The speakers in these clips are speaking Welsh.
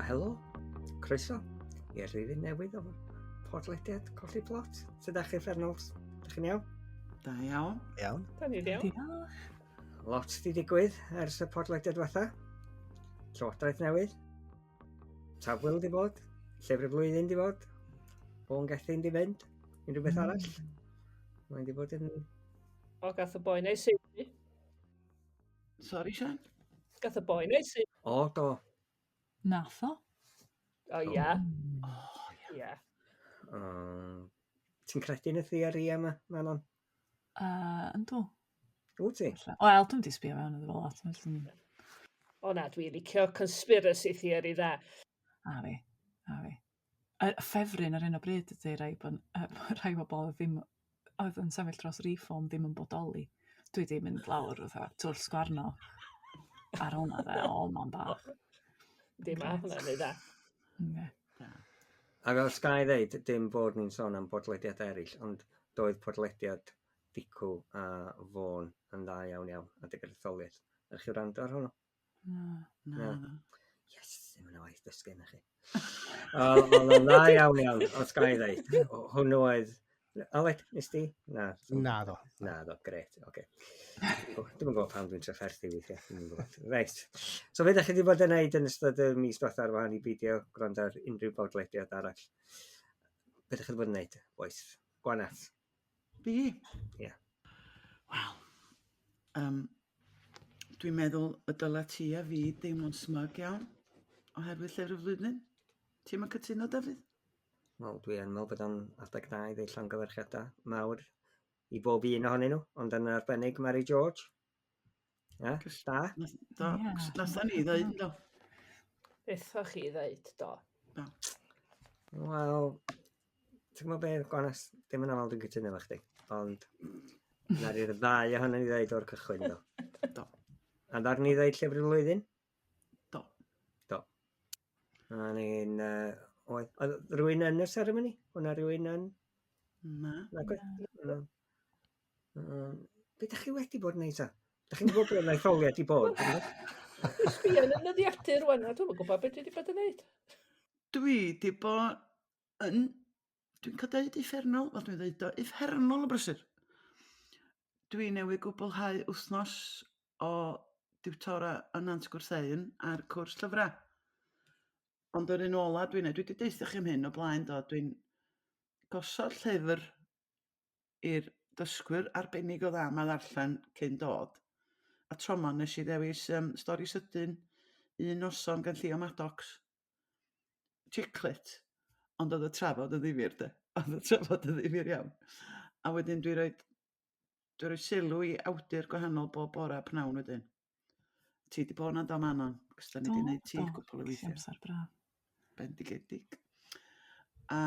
Wel, helo, croeso i'r rhifyn newydd o podlediad Colli Plot. Sut ydych chi, Fernals? Ydych chi'n iawn? Da iawn. Iawn. Da ni'n iawn. Diolch. Lot di digwydd ers y podlediad diwetha. Llywodraeth newydd. Tafwyl di bod. Llyfr y flwyddyn di bod. Bôn Gethin di fynd. Unrhyw beth arall? Mae'n di bod yn... O, gath y boi neu sydd. Sorry, Sian. Gath y boi neu sydd. O, do. Nath o. O, ia. O, ia. Ia. Ti'n credu yn y theori yma, Manon? Yndw. Wyt ti? Wel, dwi'm 'di sbio fewn iddo fo lot. Mae'n jyst yn... O na, dwi'n licio conspiracy theory dda. A fi, a fi. Y ffefryn ar hyn o bryd ydy rai bod rhai bobl ddim oedd yn sefyll dros reform ddim yn bodoli. Dwi 'di mynd lawr fatha twll sgwarno ar hwnna de, o man bach. Dim a hwnna'n neud dda. Yndi. A fel Sky ddeud, dim bod ni'n sôn am podlediad eraill, ond doedd podlediad Dicw a Fôn yn dda iawn iawn adeg yr etholiad. Ydych chi wrando ar hwnnw? Na. Na. Na. Yes, ddim yn waith dysgu yna chi. Oedd o'n dda iawn iawn, os ga i ddeud. Hwnnw oedd... Aled, nes di? Na. Na ddo. Na ddo, gret, oce. Dwi'm yn gwybod pam dwi'n trafferthu weithiau. Dwi'm yn gwybod. Reit. So be ydych chi wedi bod yn neud yn ystod y mis diwetha ar wahân i beidio gwrando ar unrhyw bodlediad arall? Be ydych chi wedi bod yn neud, boys? Gwanat. Fi? Ie. Wel, dwi'n meddwl y dyla ti a fi deimlo'n smug iawn oherwydd llyfr y flwyddyn. Ti'm yn cytuno, Dafydd? Wel, dwi yn meddwl bod o'n adeg da i ddeud llongyfarchiadau mawr i bob un ohonyn nhw, ond yn arbennig Mary George. Ie, da. Do, Ie. nathon ni ddeud, do. Nethoch chi ddeud, do. Do. Wel, ti'n gwybod beth, Gwanas, dim yn aml dwi'n cytuno efo chdi, ond na'r i'r ddau ohono ni ddeud o'r cychwyn, do. Do. A ddaru ni ddeud llyfr y flwyddyn? Do. Do. A ni'n... Oedd, oedd rhywun yn y seremoni? Oedd 'na rhywun yn? Na. Nag oedd? Na. Be dach chi wedi bod yn neud ta? Dach chi'n gwybod bod yna etholiad i bod? Dwi'n sbio yn y nyddiadur rwan a dwi'm yn gwybod beth dwi wedi bod yn neud. Dwi 'di bod yn, dwi'n cael deud uffernol, wel dwi'n ddeud o, uffernol o brysur. Dwi newydd gwblhau wythnos o diwtora yn Nant Gwrtheyrn ar cwrs llyfrau. Ond yr un ola dwi'n neud, dwi 'di deutha chi am hyn o blaen do, dwi'n gosod llyfr i'r dysgwyr arbennig o dda 'ma ddarllen cyn dod. A tro 'ma nes i ddewis yym stori sydyn un noson gan Llio Maddox. Chiclet. Ond oedd y trafod yn ddifyr de. Oedd y trafod yn ddifyr iawn. A wedyn dwi roid dwi roi sylw i awdur gwahanol bob bora pnawn wedyn. Ti 'di bod 'na do Manon? Cos da ni 'di neud ti gwpwl o weithiau. Amser braf. Bendigedig. A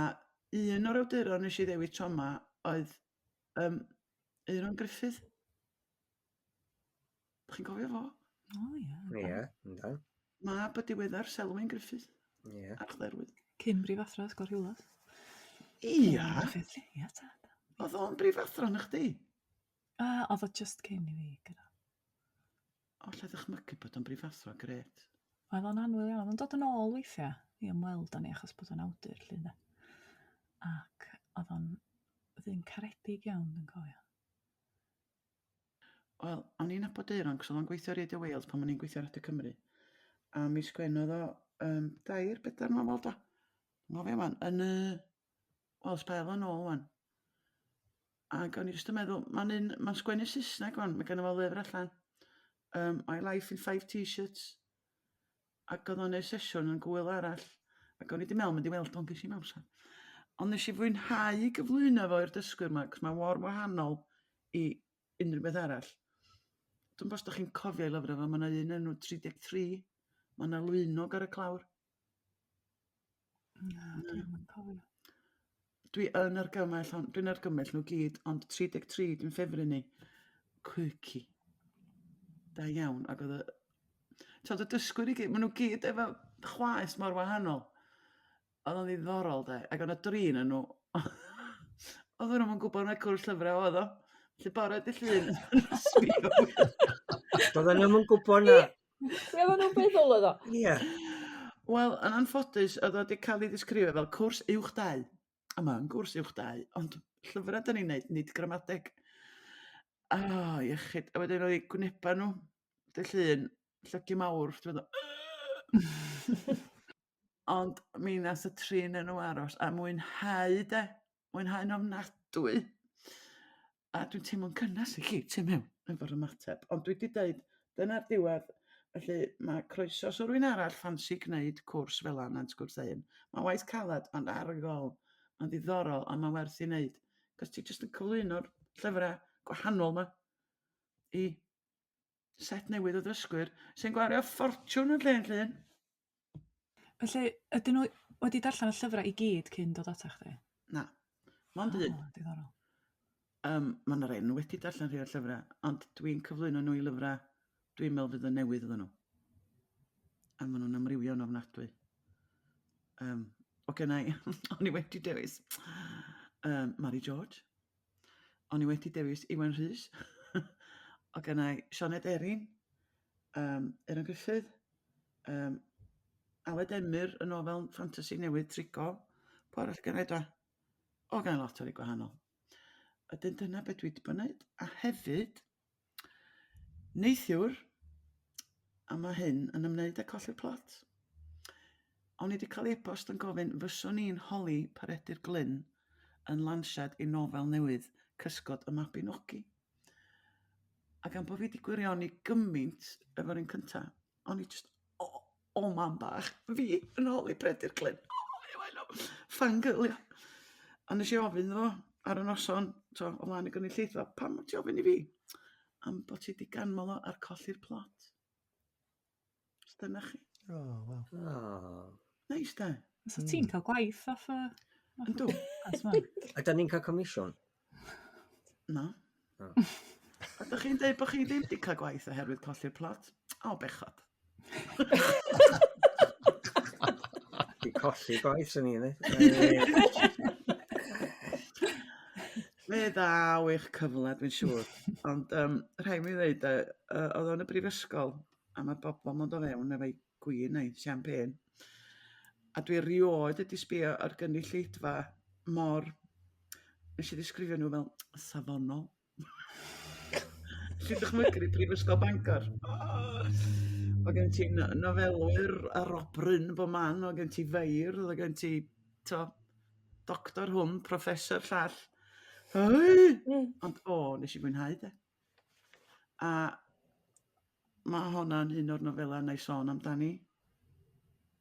un o'r awduron nes i ddewis tro 'ma oedd yym Euron Griffith. Dach chi'n cofio fo? O ie. Ie, yndan. Mab y diweddar Selwyn Griffith. Ie. Archdderwydd. Cyn brifathro Ysgol Rhiwlas. Ia? Ia tad. Oedd o'n brifathro na chdi? Uh, oedd o just cyn i fi gyrraedd. O, lle ddychmygu bod o'n brifathro, gret. Oedd o'n annwyl iawn. Oedd o'n dod yn ôl weithiau i ymweld â ni achos bod o'n awdur 'lly ynde. Ac oedd o'n ddyn caredig iawn dwi'n cofio. Wel, o'n i'n nabod Aeron, cos oedd o'n gweithio ar Radio Wales pan o'n i'n gweithio ar Radio Cymru. A mi sgwennodd o um, dair, bedair nofel do. Ngofio wan, yn y... Wel, sbel yn ôl wan. Ac o'n i jyst yn meddwl, mae'n un, mae'n sgwennu Saesneg wan, mae gynno fo lyfr allan. My Life in Five T-shirts. Ac oedd o'n neud sesiwn yn gwyl arall. Ac o'n i 'di meddwl mynd i weld o, ond ges i'm amser. Ond nes i fwynhau gyflwyno fo i'r dysgwyr 'ma, cos mae mor wahanol i unrhyw beth arall. Dwi'm bo os dach chi'n cofio ei lyfrau fo, mae 'na un enw 33, mae 'na lwynog ar y clawr. Na, dwi ddim yn cofio. Dwi yn argymell hon, dwi'n argymell nhw gyd, ond 33 dwi'n ffefryn i. Quirky. Da iawn, ac oedd y... T'od y dysgwyr i gyd, maen nhw gyd efo chwaeth mor wahanol. Oedd o'n ddiddorol de, ac oedd 'na drin yn nhw. Oedden nhw'm yn gwybod na cwrs llyfrau oedd o. Felly bore dydd Llun yn sbio. Doedden nhw'm yn gwybod na. Be oedden nhw'n feddwl oedd o? Ie. Wel, yn anffodus, oedd o wedi cael ei ddisgrifio fel cwrs uwch 2. A mae'n gwrs uwch 2, ond llyfrau da ni'n neud, nid gramadeg. A, iechyd. A wedyn oedd eu gwyneba nhw, dy llun, llygu mawr, dwi'n meddwl, Ond mi nath y trin nhw aros a mwynhau de, mwynhau'n ofnadwy. A dwi'n teimlo'n cynnes i gyd tu mewn efo'r ymateb. Ond dwi 'di deud, dyna'r diwedd, felly mae croeso os rywun arall ffansi gwneud cwrs fel 'a Nant Gwrtheyrn. Mae'n waith caled ond ar y gol, mae'n ddiddorol a mae'n werth i wneud. Cos ti jyst yn cyflwyno'r llyfrau gwahanol 'ma i set newydd o ddysgwyr sy'n gwario ffortiwn yn lle yn llun. Felly, ydyn nhw wedi darllen y llyfrau i gyd cyn dod ata chdi? Na, mond un. O, diddorol. Mae 'na rai nhw wedi darllen rhai o'r llyfrau, ond dwi'n cyflwyno nhw i lyfrau dwi'n meddwl fydd yn newydd iddyn nhw. A maen nhw'n amrywio'n ofnadwy. O genna i, o'n i wedi dewis Mari George. O'n i wedi dewis Iwan Rhys. O genna i Sioned Erin, Erin Griffith, Aled Emyr, y nofel ffantasi newydd Trigo. Pwy arall genna i dwa? O, genna i lot o rei gwahanol. Wedyn dyna beth dwi wedi bod yn wneud. A hefyd, neithiwr, a mae hyn yn ymwneud â colli'r plot. O'n i wedi cael e-bost yn gofyn fyswn i'n holi Peredur Glyn yn lansiad ei nofel newydd Cysgod y Mabinogi. A gan bod fi wedi gwirioni gymaint efo'r un cynta, o'n i just, o, o mam bach, fi yn holi Peredur Glyn. O, fangirl, ia. A nes i ofyn iddo fo ar y noson, to, o flaen y gynulleidfa, pam ti ofyn i fi? Am bod ti wedi ganmol o ar colli'r plot. So dyna chi. O, oh, wel. Oh. Neis, de? So ti'n cael gwaith off y... Yndw. A da ni'n cael comisiwn? Na. Oh. A dych chi'n dweud bod chi ddim wedi cael gwaith oherwydd colli'r plot? O, bechod. Di colli gwaith, swn i'n dweud. Fe ddaw eich cyfle, dwi'n siŵr. Ond rhaid mi ddweud, oedd o'n y brifysgol, a mae bobl yn dod o fewn efo'i gwin neu champagne. A dwi erioed wedi sbio ar gynulleidfa mor... Nes i ddisgrifio nhw fel safonol. Felly dychmygu Brifysgol Bangor. O gen ti nofelwyr arobryn bob man, o gen ti feirdd, o gen ti to, doctor hwn, professor llall. Hei! Ond o, nes i fwynhau de. A mae honna'n un o'r nofelau na i sôn amdani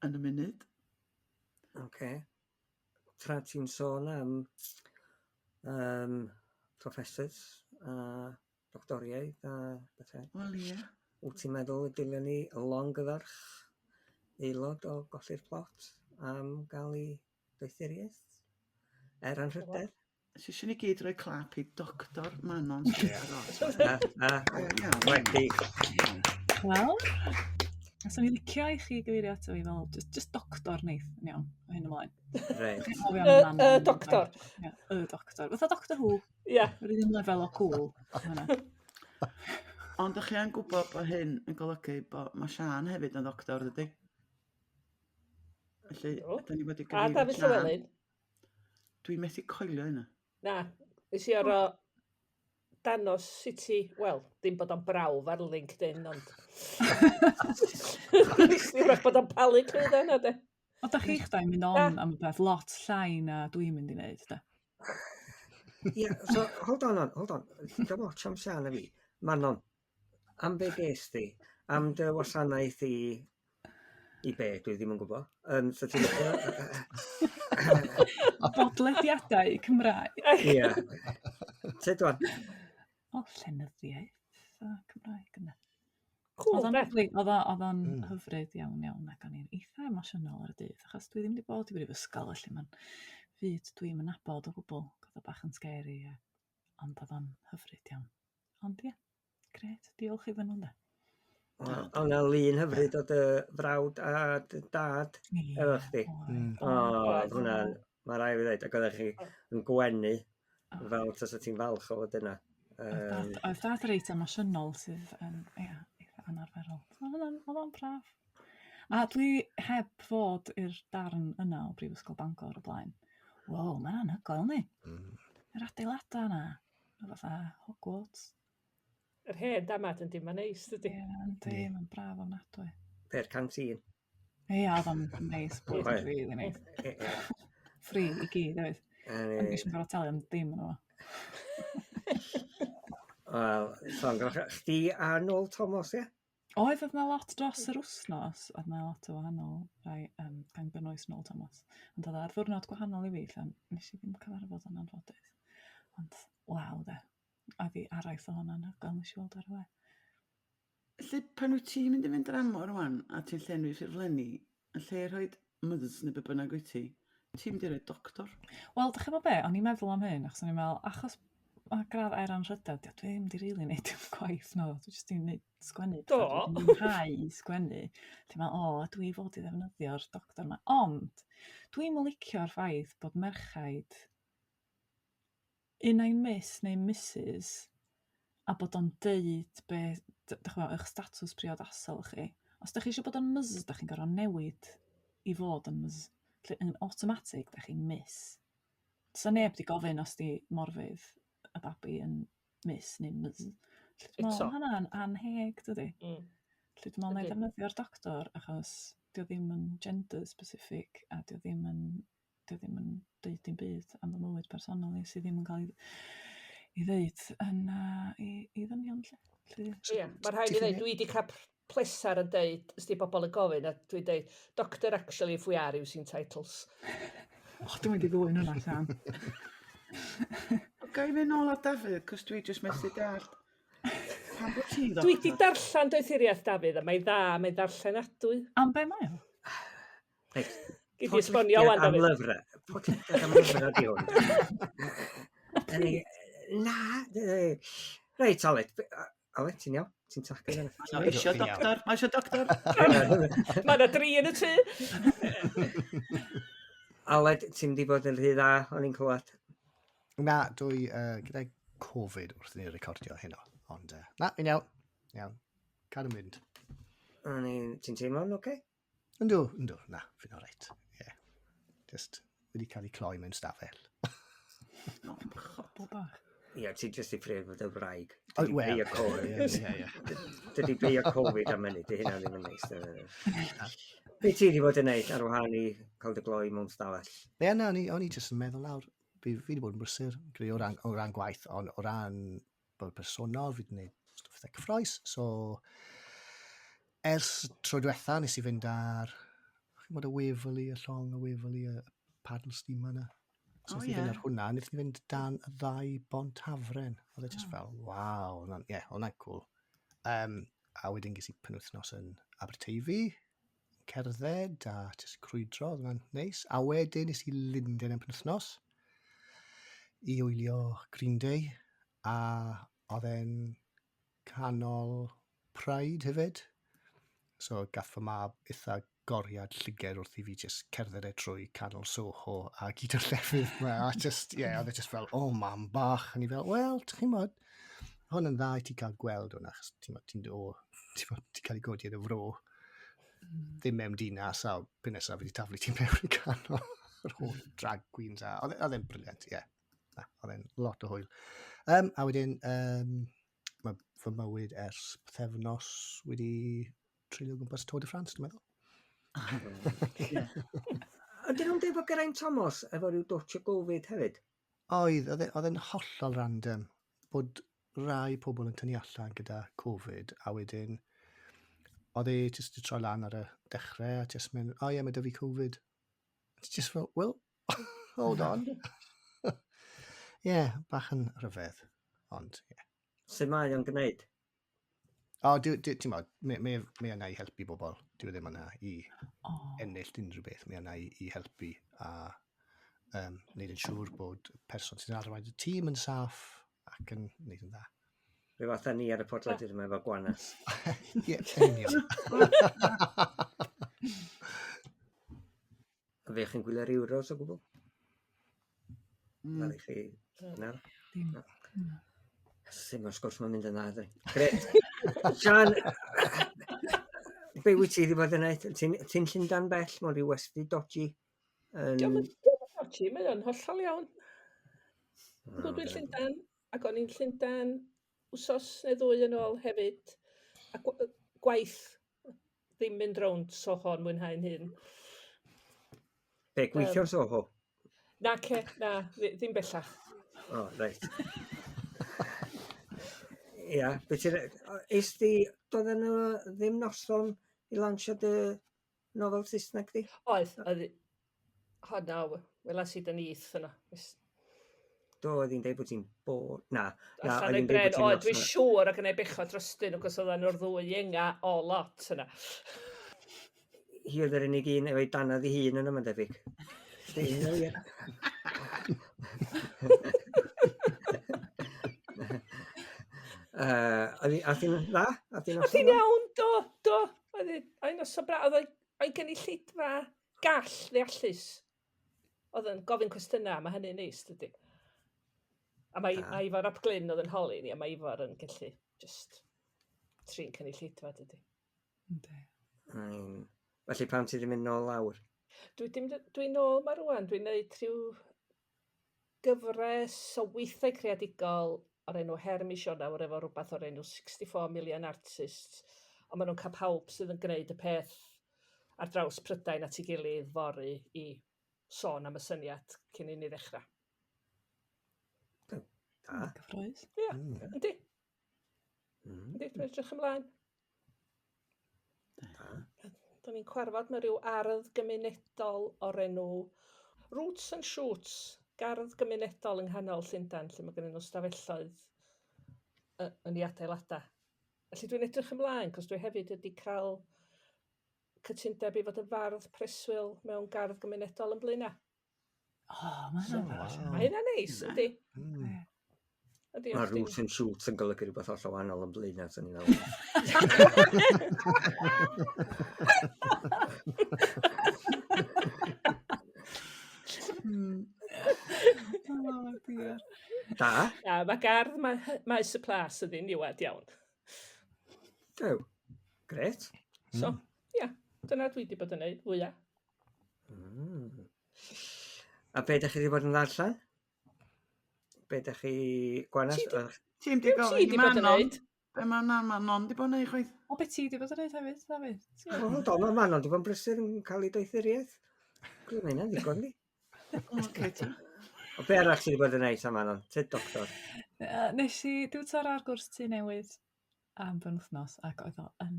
yn y munud. Oce. Tra ti'n sôn am professors a doctoriaid a bethau. Wel ie. Wyt ti'n meddwl y dylen ni longyfarch aelod o Golli'r Plot am gael ei doethuriaeth? Er anrhydedd? So eisiau ni gyd roi clap i Doctor Manon Steffan. A, wedi. Wel, os o'n i'n licio i chi gyfeirio ato fi fel just doctor neith, yn iawn, o hyn ymlaen. Reit. Chi'n cofio am Y Manon, doctor. Ie, y doctor. Fatha Doctor Who. Ie. Yr un lefel o cool. Hwnna. Ond ydych chi yn gwybod bod hyn yn golygu bod mae Siân hefyd yn ddoctor, dydy? Felly, Do. ydyn ni wedi A gyfeirio Dafydd Siân. Llywelyn. Dwi'n methu coelio hynna. Na, nes i oro danos sut i, wel, ddim bod o'n brawf ar LinkedIn, ond... Nes i wrach bod o'n palu clwydda yna, de. O, da chi'ch dau'n mynd on am y peth lot llai na dwi'n mynd i wneud, da. Ie, so, hold on, hold on. Dim ots am Siân a fi. Manon, am be ges di? Am dy wasanaeth i be, dwi ddim yn gwybod. So ti'n licio? Bodlediadau Cymraeg. Ie. Tyd wan. O, llenyddiaeth a Cymraeg yna. Cool, Oedd o'n de. lyfli, oedd o'n hyfryd iawn iawn ac o'n i'n eitha emosiynol ar y dydd, achos dwi ddim wedi bod i brifysgol, felly mae'n fyd dwi'm yn nabod o gwbl. Oedd o bach yn scary, ond oedd o'n hyfryd iawn. Ond ie, grêt, diolch iddyn nhw, de. O, na lun hyfryd o dy frawd a dy dad Ie, efo chdi. oedd, O, oedd. oedd hwnna'n, mae rai fi ddweud, ac oeddech chi yn gwenu fel tasa ti'n falch o fod yna. Oedd dad reit emosiynol sydd yn, ie, eitha anarferol. So oedd o'n braf. A dwi heb fod i'r darn yna o Brifysgol Bangor o blaen. Wow, mae'n anhygoel ni. Yr adeiladau yna, fatha Hogwarts. Yr hen damad yn dim ma'n neis, dydy. Ie, yndi, mae'n braf ofnadwy. Pe'r canteen. Ie, oedd o'n neis, bwyd yn really neis. Free i gyd, oedd. Ond eisiau gorfod talu am dim yn o. Wel, llongyfarch chdi a Noel Thomas, ie? Oedd, oedd 'na lot dros yr wsnos, oedd 'na lot o wahanol rai, gan gynnwys Noel Thomas. Ond oedd o ar ddiwrnod gwahanol i fi, lle nes i ddim cyfarfod o'n anffodus. Ond, waw de. Oedd hi araith o hwnna'n anhygoel, nes i weld ar y we. Felly, pan wyt ti'n mynd i fynd dramor rwan a ti'n llenwi ffurflenni, yn lle rhoi Ms neu be bynnag wyt ti, ti'n mynd i roi doctor? Wel, dych chi'n gwybod be, o'n i'n meddwl am hyn, achos o'n i'n meddwl, achos mae gradd er anrhydedd, dwi ddim di rili wneud dim gwaith no, dwi jyst di wneud sgwennu. Do. Dwi'n mwynhau sgwennu. Dwi'n meddwl, o, dwi fod i ddefnyddio'r doctor yma. Ond, dwi'n licio'r ffaith bod merchaid un ai Miss neu Mrs a bod o'n deud be, dych chi'mod, eich statws priodasol chi. Os dych chi eisiau bod yn Ms, dych chi'n gorfod newid i fod yn Ms. Felly yn automatic, dych chi'n Miss. Sa neb di gofyn os di Morfydd y babi yn Miss neu Ms. Felly dwi'n meddwl, ma' hwnna'n anheg, dydi? Felly dwi'n meddwl na i ddefnyddio'r doctor achos dio ddim yn gender specific a dio ddim yn dio ddim yn deud dim byd am fy mywyd personol i sydd ddim yn cael ei ddeud yn i ddynion 'lly. Felly... Ie, mae rhaid i ddeud, dwi wedi cael pleser yn deud, os di bobl yn gofyn, a dwi'n deud, Doctor actually if we are using titles. Och, dwi'n mynd i ddwyn hwnna allan. Ga i fynd nôl ar Dafydd, cos dwi jyst methu dallt. Pam bod ti'n Dwi wedi darllen doethuriaeth Dafydd, a mae dda, mae ddarllenadwy. Am be mae o? Reit. Gei di esbonio wan, Dafydd. Am lyfrau. Podlediad am lyfrau di hwn. Na. Reit, Aled. Aled, ti'n iawn? Ti'n tagu yna? Mae eisiau doctor, mae eisiau doctor. Mae yna dri yn y tŷ. Aled, ti'n mynd i bod yn rhy dda, o'n i'n clywed. Na, dwi gyda Covid wrth i ni recordio heno. Ond, na, fi'n iawn. Iawn. Cadw mynd. Ti'n teimlo'n oce? Okay? Yndw, yndw, na, fi'n alright. Yeah. Just wedi cael ei cloi mewn stafell. Pobl bach. Ie, yeah, ti jyst i ffrio fod y wraig. Oh, well, ie, ie, ie. Dydy beio Covid am hynny, dy hynna ddim yn neis. Be ti wedi bod yn neud ar wahân i cael dy gloi mewn stafell? Ie, na, o'n i jyst yn meddwl lawr. Fi wedi bod yn brysur, greu o ran gwaith, ond o ran bod personol, fi wedi gwneud stwff eitha cyffroes. So, ers tro diwetha, nes i fynd ar, chi'n bod y Waverley, y llong, y Waverley, y paddle steamer yna. So, nes i fynd ar hwnna, nes i fynd dan y ddau bont Hafren. Oedd e just fel, waw, ie, yeah, hwnna'n cool. A wedyn ges i penwythnos yn Aberteifi, cerdded a just crwydro, oedd hwnna'n neis. A wedyn nes i Lundain am penwythnos i wylio Green Day, a oedd e'n canol Pride hefyd. So gath fy mab eitha goriad llyged wrth i fi just cerdded e trwy canol Soho a gyd o'r llefydd yma. A just, yeah, oedd e just fel, oh mam bach. A ni fel, wel, ti'n modd, hwn yn dda i ti cael gweld hwn, achos ti'n ti'n ti'n ti cael ei godi yn y fro. Ddim mewn dinas, a pyn nesaf fi wedi taflu ti mewn i canol yr holl drag queens. A oedd e'n brilliant, ie. Yeah. Na, oedd e'n lot o hwyl. A wedyn, mae fy mywyd ers pythefnos wedi treulio gwmpas Tour de France, dwi'n meddwl. Ydyn nhw'n dweud bod Geraint Thomas efo rhyw dwtch o Covid hefyd? Oedd, oedd e'n hollol random bod rai pobl yn tynnu allan gyda Covid, a wedyn oedd e jyst i troi lan ar y dechrau a jyst mynd, o oh, ie, yeah, mae 'da fi Covid. It's just fel, well, hold on. Yeah, bach yn rhyfedd, ond ie. Yeah. Sut mae o'n gwneud? O, ti'n modd, mae yna i helpu bobl. Dwi ddim yna i ennill unrhyw beth. Mae yna i helpu a wneud yn siŵr bod y person sy'n arwain y tîm yn saff ac yn wneud yn dda. Rhyw fath â ni ar y podlediad yma efo Gwanas. Ie, yn union. A fe chi'n gwylio'r Euros o gwbl? Mm. chi? Na? Dim. Ddim o'r sgwrs mae'n mynd yn dda, dwi. Gret. Sian, Be wyt ti wedi bod yn neud? Ti'n ti Llundain bell? Mae'n rhyw westy dodgy. Yn... Diolch yn dodgy, mae o'n hollol iawn. Oh, Dwi'n Llundain, ac o'n i'n Llundain wsos neu ddwy yn ôl hefyd. A gwaith ddim mynd rownd Soho yn mwynhau'n hun. Be, gweithio'n Soho? Na, ce, na, ddim bellach. O, oh, reit. Ia, be ti'n... Is di, doedden nhw ddim noson i lansio dy nofel Saesneg di? Oedd, oedd, honna, welas i dy nith yna. Do, oedd hi'n deud bod ti'n bo... Na, na, oedd hi'n deud bod ti'n... Oedd, dwi'n siŵr ac yn ei bechod drostyn nhw, cos oedden nhw'r ddwy enga o lot yna. Hi oedd yr unig un efo'i danad ei hun yna, mae'n debyg. Dwi'n ie. Oedd hi'n dda? Oedd hi'n iawn, do, do. Oedd hi'n noson bra, oedd hi'n gynulleidfa gall ddeallus. Oedd yn gofyn cwestiynau, mae hynny'n neis, dydy. A mae, ah. mae Ifor ap Glyn oedd yn holi ni, a mae Ifor yn gallu just trin cynulleidfa, dydy. Yndi. Mm. Felly pam ti ddim mynd nôl lawr? Dwi dim, dwi'n nôl ma rwan, dwi'n neud rhyw gyfres o weithiau creadigol o'r enw Her Mis Ionawr efo rhywbeth o'r enw 64 Million Artists, ond maen nhw'n cael pawb sydd yn gwneud y peth ar draws Prydain at ei gilydd fory i sôn am y syniad cyn i ni ddechrau. Da. Cyffrous. Ie, yndi. Yndi, dwi'n edrych ymlaen. Da. Da ni'n cwarfod mewn rhyw ardd gymunedol o'r enw Roots and Shoots, gardd gymunedol yng nghanol Llundain, lle mae gennyn nhw stafelloedd yn ei adeiladau. Felly dwi'n edrych ymlaen, cos dwi hefyd wedi cael cytundeb i fod yn fardd preswyl mewn gardd gymunedol yn Blaenau. O, mae hynna'n dda. Mae hynna'n neis, ydy. Ydy, Mae roots and shoots yn golygu rhywbeth hollol wahanol yn Blaenau, sy'n ni'n meddwl. Oh, dear. Da. Na, mae gardd maes y plas yn ddiniwed iawn. Dew. Gret. So, ia, dyna dwi wedi bod yn neud fwyaf. A be ydych chi wedi bod yn ddarllen? Be ydych chi... Gwanas? Ti'n di gofyn i Manon? Be mae Manon di bod yn neud chwaith? O, be ti di bod yn neud hefyd, Dafydd? O, do, mae Manon di bod yn brysur yn cael ei doethuriaeth. Dwi'n meddwl, hynna'n ddigon di. Oce, ta. O, be arall ti wedi bod yn neud, ta Manon? Tyd doctor. Nes i diwtor ar gwrs tu newydd am benwythnos ac oedd o yn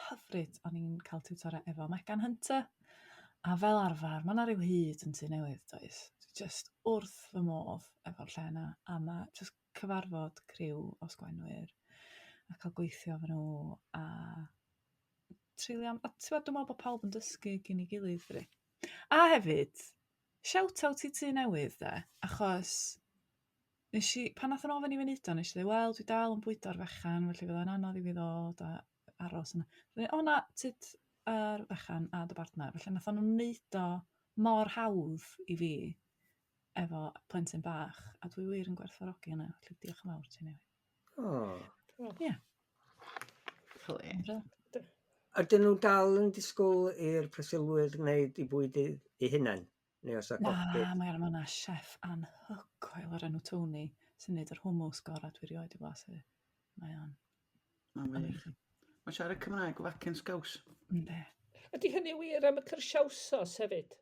hyfryd. O'n i'n cael tiwtora efo Megan Hunter. A fel arfer, mae yna rhyw hyd yn Tŷ Newydd, does? Dwi just wrth fy modd efo'r lle yna. A mae just cyfarfod criw o sgwennwyr a cael gweithio efo nhw a treulio am... A ti'n gwbod, dwi'n meddwl bod pawb yn dysgu gyn ei gilydd, dydi? A hefyd, shout out i Tŷ Newydd, de, achos nes i, pan nath nhw ofyn i fi wneud o, nes i ddweud, wel, dwi dal yn bwydo'r fechan, felly fydd o'n anodd i fi ddod a aros yna. O na, tyd ar fechan a dy bartner. Felly nath nhw'n wneud o mor hawdd i fi efo plentyn bach, a dwi wir yn gwerthfawrogi hynna. Felly diolch yn fawr ti newydd. O. Ie. Lyfli. Ydyn nhw dal yn disgwyl i'r preswylwyr wneud i bwyd eu hunain? Neu os Na, mae yna chef anhygoel o'r enw Tony sy'n neud yr hummus gorau dwi erioed i blasu. Mae o'n Mae'n wych. amazing. Mae'n siarad Cymraeg o acen sgaws. Yndi. Ydy hynny wir am y cyrsiau wsos hefyd?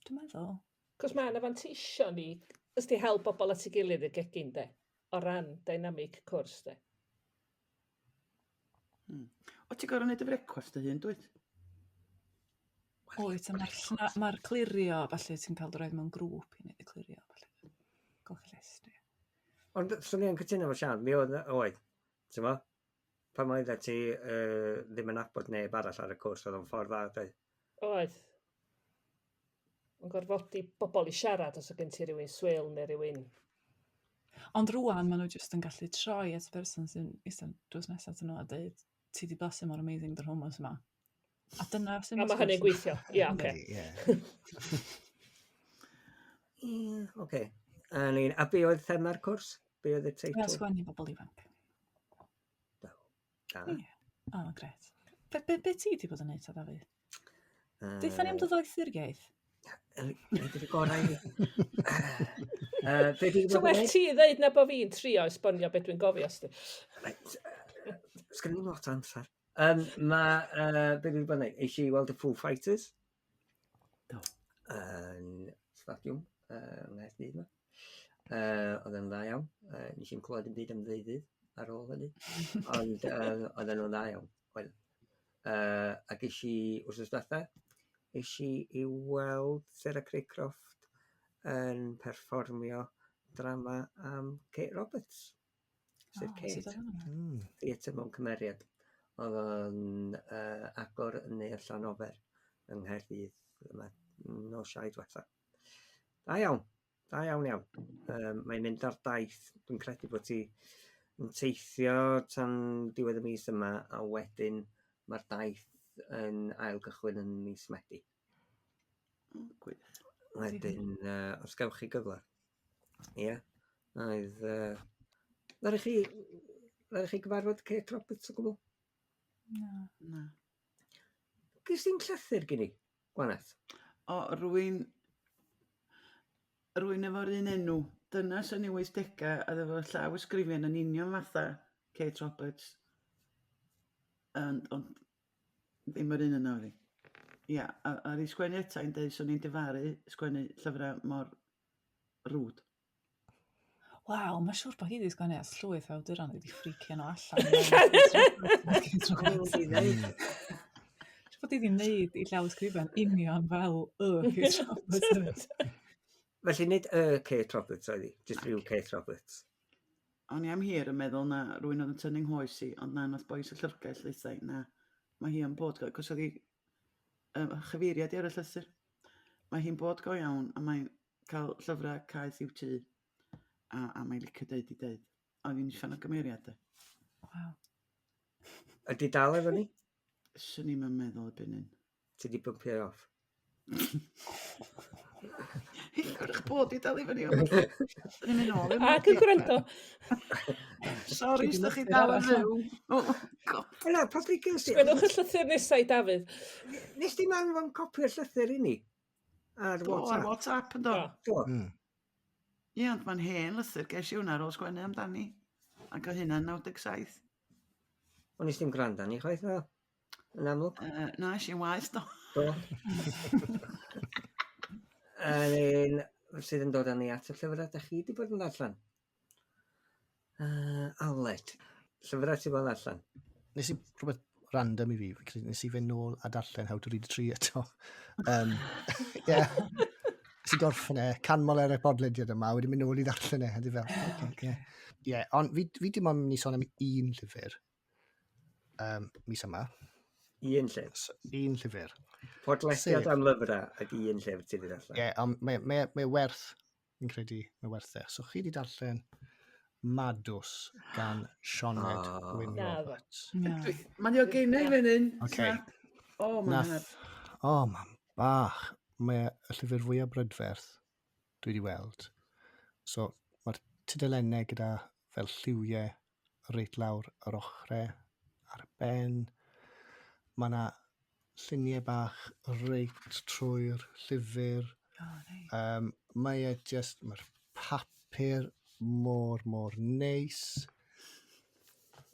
Dwi'n meddwl. Cos mae yna fanteision i, ys di hel bobl at ei gilydd i'r gegin, de, o ran dynamic cwrs, de. O, ti'n gorfod neud y frecwast dy hun, dwyt? Wyt, a mae'r ma clirio, falle ti'n cael dy roid mewn grŵp i wneud y clirio, falle. Golchi llestri. Ond swn i yn cytuno efo Sian, mi oedd, oedd, ti'n mo? Pan oedd ti ddim yn nabod neb arall ar y cwrs, oedd o'n ffordd dda, doedd? Oedd. Yn gorfodi bobl i siarad os oedd gen ti rhywun swil neu rhywun... Ond rwan maen nhw jyst yn gallu troi at y person sy'n eistedd drws nesaf atyn nhw a dweud, ti di blasu mor amazing dy'r hummus yma. A dyna sy'n... A mae hynny'n gweithio. Ie, oce. Yndi, ie. Ie, oce. A ni'n, a be oedd thema'r cwrs? Be oedd y Ie, teitl? sgwennu bobl ifanc. Da. Ie. O, mae'n gret. Be ti wedi bod yn neud ta, Dafydd? Deutha ni am dy ddoethuriaeth. Neud y gorau i fi. Be dwi 'di So bod yn well neud? ti ddeud na bo fi'n trio esbonio beth dwi'n gofio sti. Reit, sgynnon ni'm lot o amser. Ma', be dwi 'di bod yn neud? Es i weld y Foo Fighters. Do. Yn stadiwm yng Nghaerdydd 'ma. Oedd yn dda iawn. Nes i'm clywed dim byd am ddeuddydd ar ôl hynny. Ond oedden nhw'n dda iawn. Oedd. Ac es i wythnos diwetha, es i i weld Sarah Craycroft yn perfformio drama am Kate Roberts. Sef O, Kate. sut oedd hwnna? Theatr mewn cymeriad. Oedd o'n agor yn Neuadd Llanofer yng Nghaerdydd yma nos Iau diwetha. Da iawn. Da iawn iawn. Mae'n mynd ar daith. Dwi'n credu bod ti yn teithio tan diwedd y mis yma, a wedyn mae'r daith yn ail gychwyn yn mis Medi. O, gwych. Wedyn, os gewch chi gyfle. Ie. Oedd... Ddaru chi gyfarfod Kate Roberts o gwbl? Na. Na. Ges di'm llythyr gen i, Gwaneth? O, rwy'n efo'r un enw. Dynas yn ei 80au a efo llaw ysgrifen yn union fatha Kate Roberts. Ond ddim yr un yna oedd hi. Ia, a i sgwennu eto i'n deud swn i'n difaru sgwennu llyfrau mor rwd. Waw, mae'n siŵr bod hi wedi sgwennu at llwyth o awduron wedi ffricio nhw allan. O'n i'n ddeud. Siŵr bod hi wedi wneud i llaw ysgrifen union fel y Kate Roberts. Felly nid y Kate Roberts oedd hi, jyst rhyw Kate Roberts. O'n i am hir yn meddwl na rywun oedd yn tynnu nghoes i, ond na, nath bois y llyfrgell ddeutha i, na, mae hi yn bod, cos oedd hi chyfeiriad i ar y llythyr. Mae hi'n bod go iawn, a mae'n cael llyfrau caeth i'w tŷ, a mae'n licio deud i deud. Oedd hi'n uffern o gymeriad, de. Waw. Ydy dal efo ni? Swn i'm yn meddwl erbyn hyn. Ti di bympio off? Hwyrach bod i dal i fyny. Ond dyn ni'n mynd nôl i'r Ac yn gwrando. Sori, os ydych chi dal yn fyw. Oh, God. Yna, pa bryd ges ti? Sgwennwch y llythyr nesaf i Dafydd. Nes di anfon copi o'r llythyr i ni? Ar Do, ar WhatsApp? WhatsApp yn do. Do. Do. Ie, ond mae'n hen lythyr, ges i hwnna ar ôl sgwennu amdani. Ac oedd hynna'n 97. Ond nes di'm gwrando ni chwaith, na? Yn amlwg. Na, es i'n waeth, do. Do. Yr un sydd yn dod â ni at y llyfrau da chi wedi bod yn ddarllen. Aled, llyfrau ti bod yn ddarllen? Nes i rhywbeth random i fi, fi'n credu nes i fynd nôl a darllen How to Read a Tree eto. Yeah. Nes i gorffen e, canmol ar y podlediad yma, wedi mynd nôl i ddarllen e, a di fel, okay, yeah. Yeah, ond fi dim ond mynd i sôn am un llyfr mis yma. Un llyfr? So, un llyfr. Podlediad Sef am lyfrau ac un llyfr ti wedi darllen. Ie, yeah, ond mae werth, fi'n credu, mae werth e. So chi wedi darllen Madws gan Sioned Oh. Wyn Na, ddo. Roberts. Na. Mae'n o gennau fan hyn. Ocê. Snap. O, mae'n Nath, o, mam bach. Mae y llyfr fwyaf brydferth dwi wedi weld. So, mae'r tudalennau gyda fel lliwiau reit lawr yr ochrau ar y ben. Mae yna lluniau bach reit trwy'r llyfr. Oh, neis. Mae e just, mae'r papur mor, mor neis.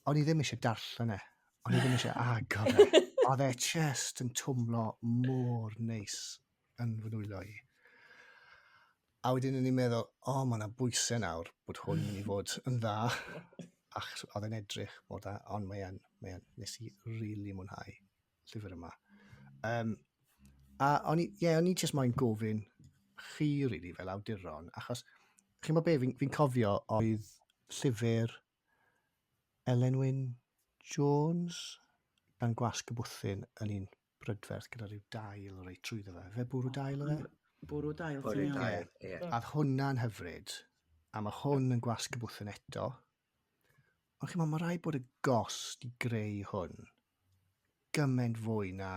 O'n i ddim eisiau darllen e. O'n i ddim eisiau agor e. Oedd e just yn twmlo mor neis yn fy nwylo i. A wedyn o'n i'n meddwl, o, mae yna bwysau nawr bod hwn yn mynd i fod yn dda. Achos oedd e'n edrych mor dda, ond mae e'n, nes i really mwynhau llyfr yma. A o'n i, yeah, o'n i just moyn gofyn chi, really, fel awduron, achos chi'n gwybod be, fi'n cofio oedd llyfr Elen Wyn Jones gan Gwasg y Bwthyn yn un brydferth gyda rhyw dail reit trwyddo fe. Fe Bwrw Dail oedd e? Bwrw Dail, Bwrw ti'n iawn. Dail, ie. A oedd hwnna'n hyfryd, a mae hwn yn Gwasg y Bwthyn eto. Ond chi'n meddwl, mae rhaid bod y gost i greu hwn gymaint fwy na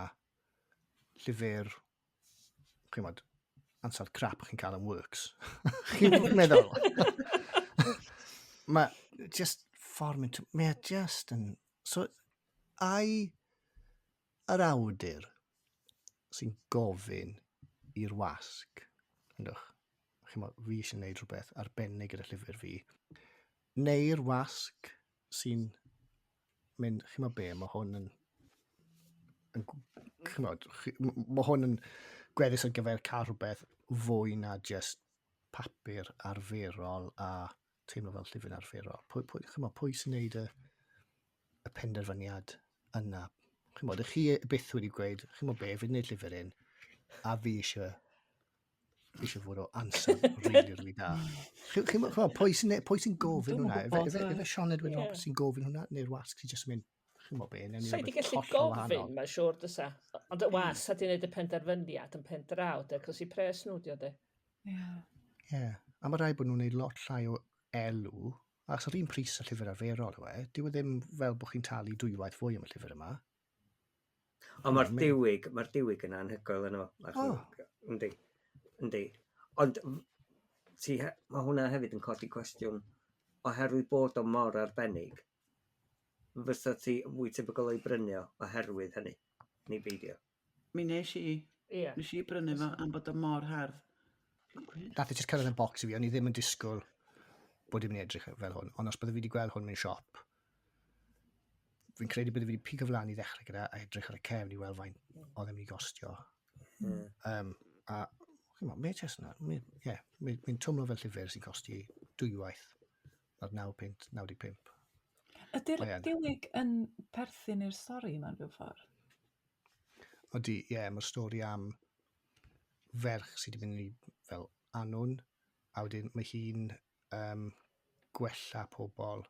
llyfr, chi'n meddwl, ansawdd crap chi'n cael yn Works. Chi'n meddwl? Mae just ffordd mynd, mae e just yn... So, ai yr awdur sy'n gofyn i'r wasg, yndwch, chimod, fi eisiau gwneud rhywbeth arbennig gyda llyfr fi, neu'r wasg sy'n mynd, chimod be, mae hwn yn, yn chimod, mae hwn yn gweddus ar gyfer cael rhywbeth fwy na just papur arferol a teimlo fel llyfr arferol. Pwy, pwy, chimod, pwy sy'n neud y, y penderfyniad yna? Chimod, ych chi byth wedi gweud, chimod be, fi'n neud llyfr un, a fi eisiau eisiau fod o ansawdd really, really da. Chi'n gwybod, pwy sy'n pwy sy gofyn hwnna? Efe, efe, efe Sean Edwin yeah. Roberts sy'n gofyn hwnna, neu'r wasg sy'n just yn mynd, chi'n gwybod be, newn ni rhywbeth gallu gofyn, mae'n siŵr dysa. Ond y wasg a di wneud y penderfyniad yn pen draw, de, cos i pres nhw, di o, de. Ie. Ie. A mae rhaid bod nhw'n gwneud lot llai o elw, achos yr un pris y llyfr arferol yw e, dyw e ddim fel bod chi'n talu dwywaith fwy am y llyfr yma. Ond mae'r diwyg, mae'r diwyg yn anhygoel yno. Oh. Yndi, yndi. Ond ti, mae hwnna hefyd yn codi cwestiwn, oherwydd bod o mor arbennig, fysa ti fwy tebygol o'i brynu o oherwydd hynny, neu beidio? Mi nes i. Ie. Nes i brynu fo am bod o mor hardd. Nath e jyst cyrraedd yn bocs i fi, o'n i ddim yn disgwyl bod i'n mynd i edrych fel hwn, ond os bydde fi wedi gweld hwn mewn siop, fi'n credu bydde fi wedi pigo fel i ddechrau gyda a edrych ar y cefn i weld faint oedd e'n mynd i gostio. Mm. Um, a chi'n meddwl, mae jyst yna, ie, mae'n twmlo fel llyfr sy'n costi dwywaith na'r 9.95. Ydy'r Mae yn. diwyg yn perthyn i'r stori yma rhyw ffordd? Ydy, ie, yeah, mae'r stori am ferch sydd wedi mynd i fel anwn, a wedyn mae hi'n um, gwella pobl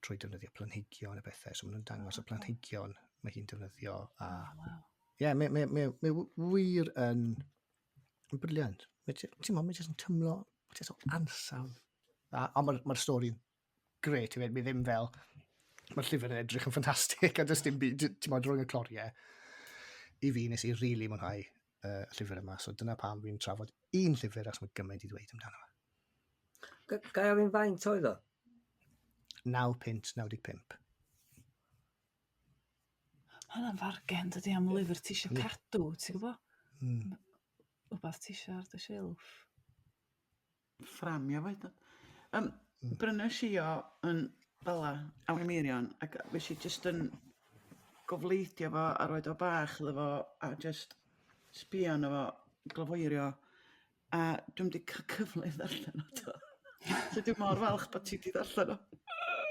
trwy defnyddio planhigion a bethau. So maen nhw'n dangos y planhigion mae hi'n defnyddio. A, Oh, wow. ie, yeah, mae, mae, mae, mae wir yn, yn briliant. Mae, ti'n meddwl, mae jyst yn tymlo, mae jyst o ansawdd. A, a mae'r mae stori'n gret hefyd, mae ddim fel, mae'r llyfr yn edrych yn ffantastig a does dim byd, ti'n meddwl, rhwng y cloriau. I fi, nes i rili really mwynhau y llyfr yma, so dyna pam fi'n trafod un llyfr, achos mae gymaint i ddweud amdano fe. Ga i ofyn faint oedd o? 9.95. Mae hwnna'n fargen, dydy, am lyfr ti eisiau cadw, ti'n gwybod? Mm. Wbath ti eisiau ar dy silff. Fframio fo hyd yn oed. Um, brynes i o yn fela, Awen Meirion, ac fes i jyst yn gofleidio fo a roed o bach iddo fo a jyst sbio arno fo, glafoerio, a dwi'm 'di cael cyfle i ddarllen o 'to. So dwi mor falch bod ti 'di ddarllen o.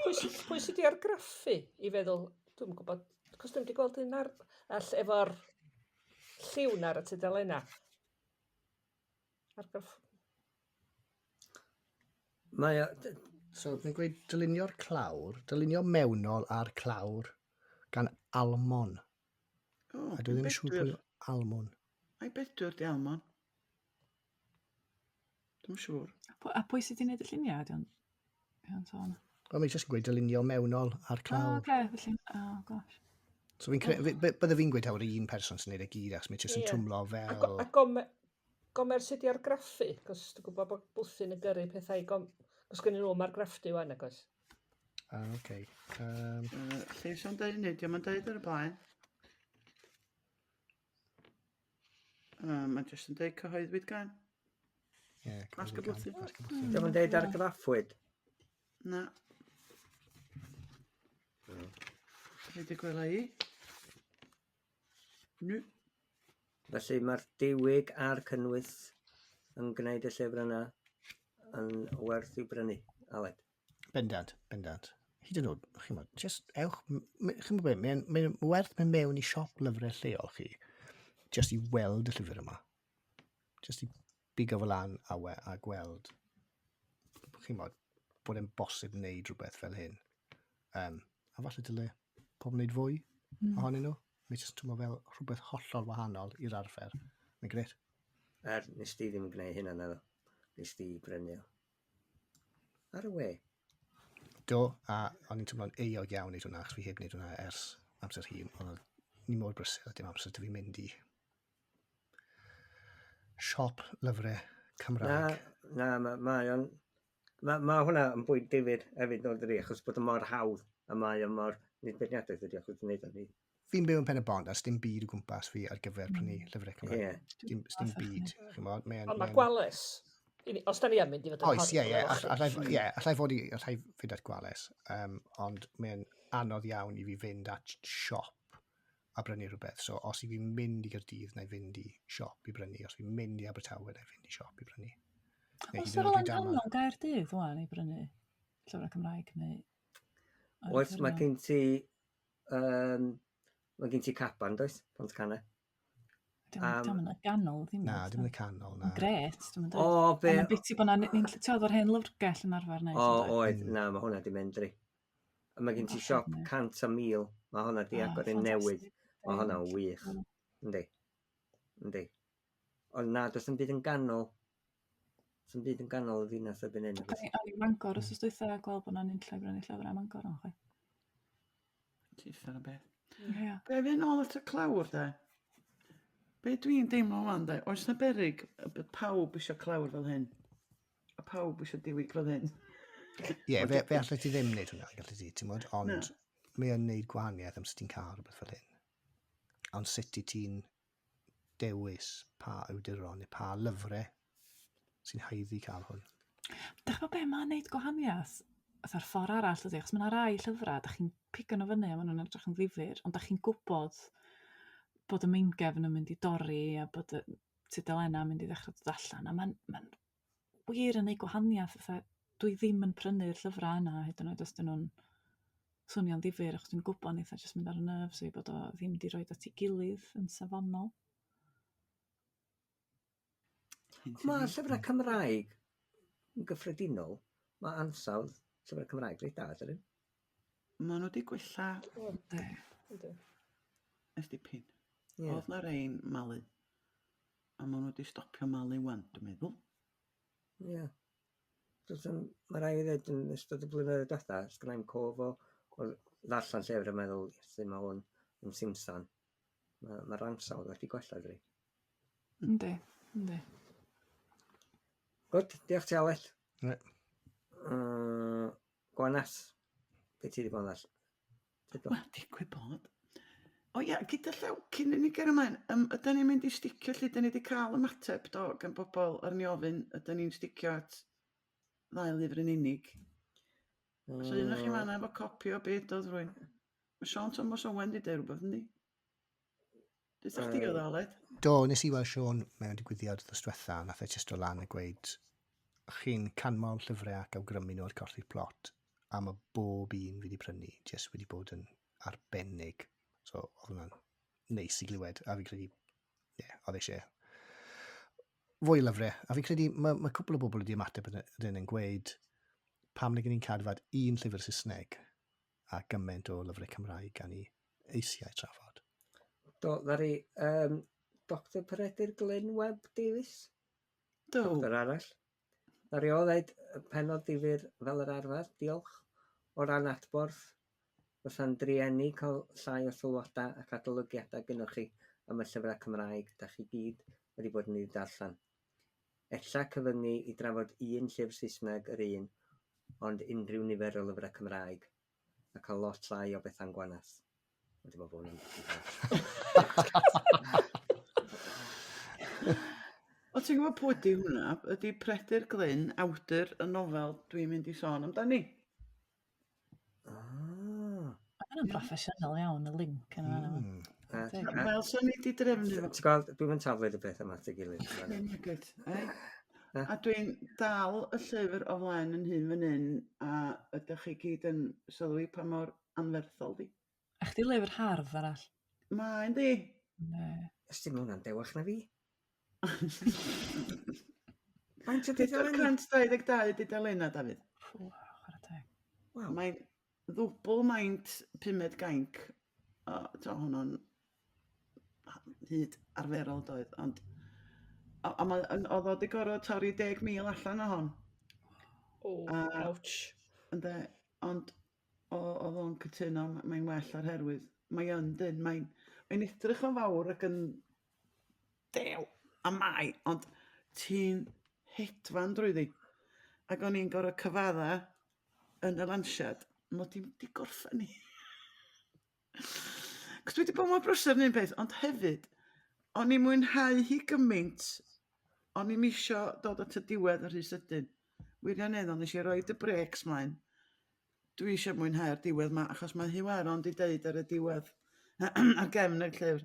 Pwy sy, pwy sy 'di argraffu i feddwl, dwi'm yn gwybod, cos dwi'm 'di gweld un ar, all efo'r lliw 'na ar y tudalenna. Argraff. Mae o... So, mae'n gweud dylunio'r clawr, dylunio mewnol a'r clawr gan Almon. O, A dwi ddim yn siŵr pwy yw Almon. Ai bedwyr di Almon? Dwi'm yn siŵr. A pwy sydd wedi gwneud y lluniau? Ydy o'n ydy o'n sôn? Wel, mae'n jyst yn gweud dylunio mewnol a'r O, clawr. oce, felly, oh gosh. So fi'n cre... Bydde fi'n gweud hawr un person sy'n neud e gyd, achos mae jyst yn Ie. twmlo A, fel... go, a gomer, gomer sydd wedi argraffu, cos dwi'n gwybod bod bwthyn yn gyrru pethau i gom... Cos gennyn nhw argraffu wan, agos. Ah, oce. Um, Lle sy'n deud hynny? Dio'm yn deud ar y blaen. Mae jyst yn deud cyhoeddwyd gan. ie, Gwasg y cyhoeddwyd gan- bwthyn. Gwasg y bwthyn. Dio'm yn deud argraffwyd. Na. Be di gwela i? Nu. Felly mae'r diwyg a'r cynnwys yn gwneud y llyfr yna yn werth i'w brynu, Aled. Bendant, bendant. Hyd yn oed, chi'n bod, just ewch, chi'n bod, mae'n mae werth mynd mewn i siop lyfrau lleol chi, just i weld y llyfr yma. Just i bigo fel lan a, we, a gweld, chi'n bod, bod e'n bosib wneud rhywbeth fel hyn. Um, a falle dyle pobl wneud fwy ohonyn nhw. Mae jyst yn twmlo fel rhywbeth hollol wahanol i'r arfer. Mae'n gret. Er, nes di ddim yn gwneud hynna, naddo. Nes di brynu o. Ar y we. Do, a o'n i'n teimlo'n euog iawn wneud hwnna, achos fi heb wneud hwnna ers amser hir, ond ni mor brysur a dim amser dy fi mynd i siop lyfrau Na, Cymraeg. na, mae ma o'n... Mae ma hwnna yn bwynt difyr hefyd, no, dydi, achos bod o mor hawdd, a mae o mor... Nid beirniadaeth ydi, achos wneud o'n i. Fi'n byw yn Pen y Bont, a dim byd o gwmpas fi ar gyfer prynu llyfrau Cymraeg. Dim, dim byd, chymod. Ond mae Gwales, os da ni yn mynd i fod yn Oes, ie, ie, allai, allai fod i, allai fynd at Gwales, ond mae'n anodd iawn i fi fynd at siop a brynu rhywbeth. So, os i fi'n mynd i Gaerdydd, na i fynd i siop i brynu. Os fi'n mynd i Abertawe, na i fynd i siop i brynu. Oes yr o'n ganol Gaerdydd, wan, i brynu llyfrau Cymraeg neu... Oes, mae gen ti mae gen ti caban, does? Pontcanna. Dim yn y ganol, ddim. Na, dim yn y canol, na. Gret, dwi'n mynd. O, be... Mae'n biti bod na... Ni'n ti'n o'r hen lyfrgell yn arfer neu. O, oedd, na, mae hwnna di mynd dri. A mae gen ti siop 100,000. Mae hwnna di agor yn newydd. Mae hwnna'n wych. Yndi. Yndi. Ond na, does dim byd yn ganol. Does dim byd yn ganol y ddinas erbyn hyn. O'n i'n Mangor os dwytha a gweld bod na'n unlle i brynu llyfrau am Mangor o'n chwe. Ti'n y beth. Yeah. Be fi nôl at y clawr, de? Be dwi'n deimlo wan, de? Oes na berig bod pawb eisiau clawr fel hyn? A pawb eisiau diwyg fel hyn? Ie, yeah, fe, fe allai ti ddim wneud hwnna, gallu ti, ti'n modd, ond mae yn wneud gwahaniaeth am sut ti'n cael rhywbeth fel hyn. Ond sut i ti'n dewis pa awduron neu pa lyfrau sy'n haeddu cael hwn. Dych chi'n be, mae'n neud gwahaniaeth fatha'r ffordd arall ydy, achos mae yna rai llyfrau, dych chi'n pigo nhw fyny a maen nhw'n edrych yn ddifyr, ond dych chi'n gwybod bod y meingefn yn mynd i dorri a bod y tudalennau yn mynd i ddechrau dod allan, a mae'n ma wir yn neud gwahaniaeth, fatha, dwi ddim yn prynu'r llyfrau yna hyd yn oed os dyn nhw'n swnio'n ddifyr, achos dwi'n gwybod neith o jyst mynd ar y nerves fi bod o ddim 'di roid at ei gilydd yn safonol. Mae llyfrau Cymraeg yn gyffredinol, mae ansawdd llyfrau Cymraeg reit da, dydyn? Maen nhw wedi gwella. Yndi. Ers dipyn. Yeah. Oedd na rein malu. A maen nhw wedi stopio malu wan, dwi'n meddwl. Ie. Yeah. Mae rhaid i ddweud yn ystod y blynyddoedd diwetha, sgynna i'm cof o ddarllen llyfr a meddwl, iesu, mae hwn yn simsan. Mae'r ma ansawdd wedi gwella, dydi. Yndi, yndi. Good, diolch ti Aled. Right. Gwanas, be ti wedi bod yn ddall? Wel, digwydd bod. O ia, gyda llaw, cyn i ni gario ymlaen, ydyn ni'n mynd i sticio lle dyn ni wedi cael ymateb do gan bobl ar ni ofyn, ydyn ni'n sticio at ddau lyfr yn unig? So un o'ch chi fan'na efo copi o beth oedd rwy'n. Mae Sean Thomas Owen wedi deud rhywbeth, yndi? Dweud chdi oedd Aled? Do, nes i weld Sean mewn digwyddiad ddos diwetha, nath e jyst o lan a gweud, chi'n canmol llyfrau ac awgrymu nhw ar colli'r plot, a mae bob un fi wedi prynu jyst wedi bod yn arbennig. So, oedd hwnna'n neis i glywed, a fi'n credu, ie, yeah, oedd eisiau fwy o lyfrau. A fi'n credu, mae, mae cwpl o bobl wedi ymateb yn, yn, yn gweud pam nag ni'n cadw un llyfr Saesneg a gymaint o lyfrau Cymraeg gan i eisiau trafod. Do, ddari, Dr Peredur Glyn Webb Davies? Do. Doctor arall. Ddari o ddeud pennod difyr fel yr arfer, diolch. O ran adborth, fysa'n drueni cael llai o sylwadau ac adolygiadau gynnwch chi am y llyfrau Cymraeg da chi gyd wedi bod yn ei darllen. Ella cyfyngu i drafod un llyfr Saesneg yr un, ond unrhyw nifer o lyfrau Cymraeg, a cael lot llai o bethau'n gwanas. Dwi'n meddwl bod hwnna'n... O, ti'n gwybod pwy ydy hwnna? Ydy Peredur Glyn, awdur y nofel dwi'n mynd i sôn amdani. Ah. Mae hwnna'n broffesiynol iawn, y link yna. Wel, so ni wedi drefnu fo. Ti'n gweld, dwi'n mynd taflid y peth yma at ei gilydd. Good, eh? A dwi'n dal y llyfr o flaen yn hun fan hyn, a ydych chi gyd yn sylwi pa mor anferthol di. A chdi lyfr hardd arall? Mae, yndi. Ne. Ys ti'n hwnna'n dewach na fi? Faint o dudalennau? 422 dudalennau, Dafydd. Waw, chwarae teg. Waw. Mae'n ddwbl maint pumed gainc. O, to, hwnnw'n hyd arferol doedd, ond a mae, oedd o wedi gorfod torri 10,000 allan o hon. O, ouch. Ynde, ond oedd o'n cytuno, mae'n well o'r herwydd. Mae yn dyn, mae'n mae edrych yn fawr ac yn dew, a mae, ond ti'n hedfan drwyddi. Ac o'n i'n gorfod cyfadda yn y lansiad, mod i'n di gorffen i. Cos dwi wedi bod mor brysur yn un peth, ond hefyd, o'n i'n mwynhau hi gymaint, o'n i'm isio dod at y diwedd yn rhy sydyn. Wirioneddol, nes i roid y brêcs mlaen. Dwi eisiau mwynhau'r diwedd 'ma, achos mae Huw Aaron 'di deud ar y diwedd, ar gefn y llyfr,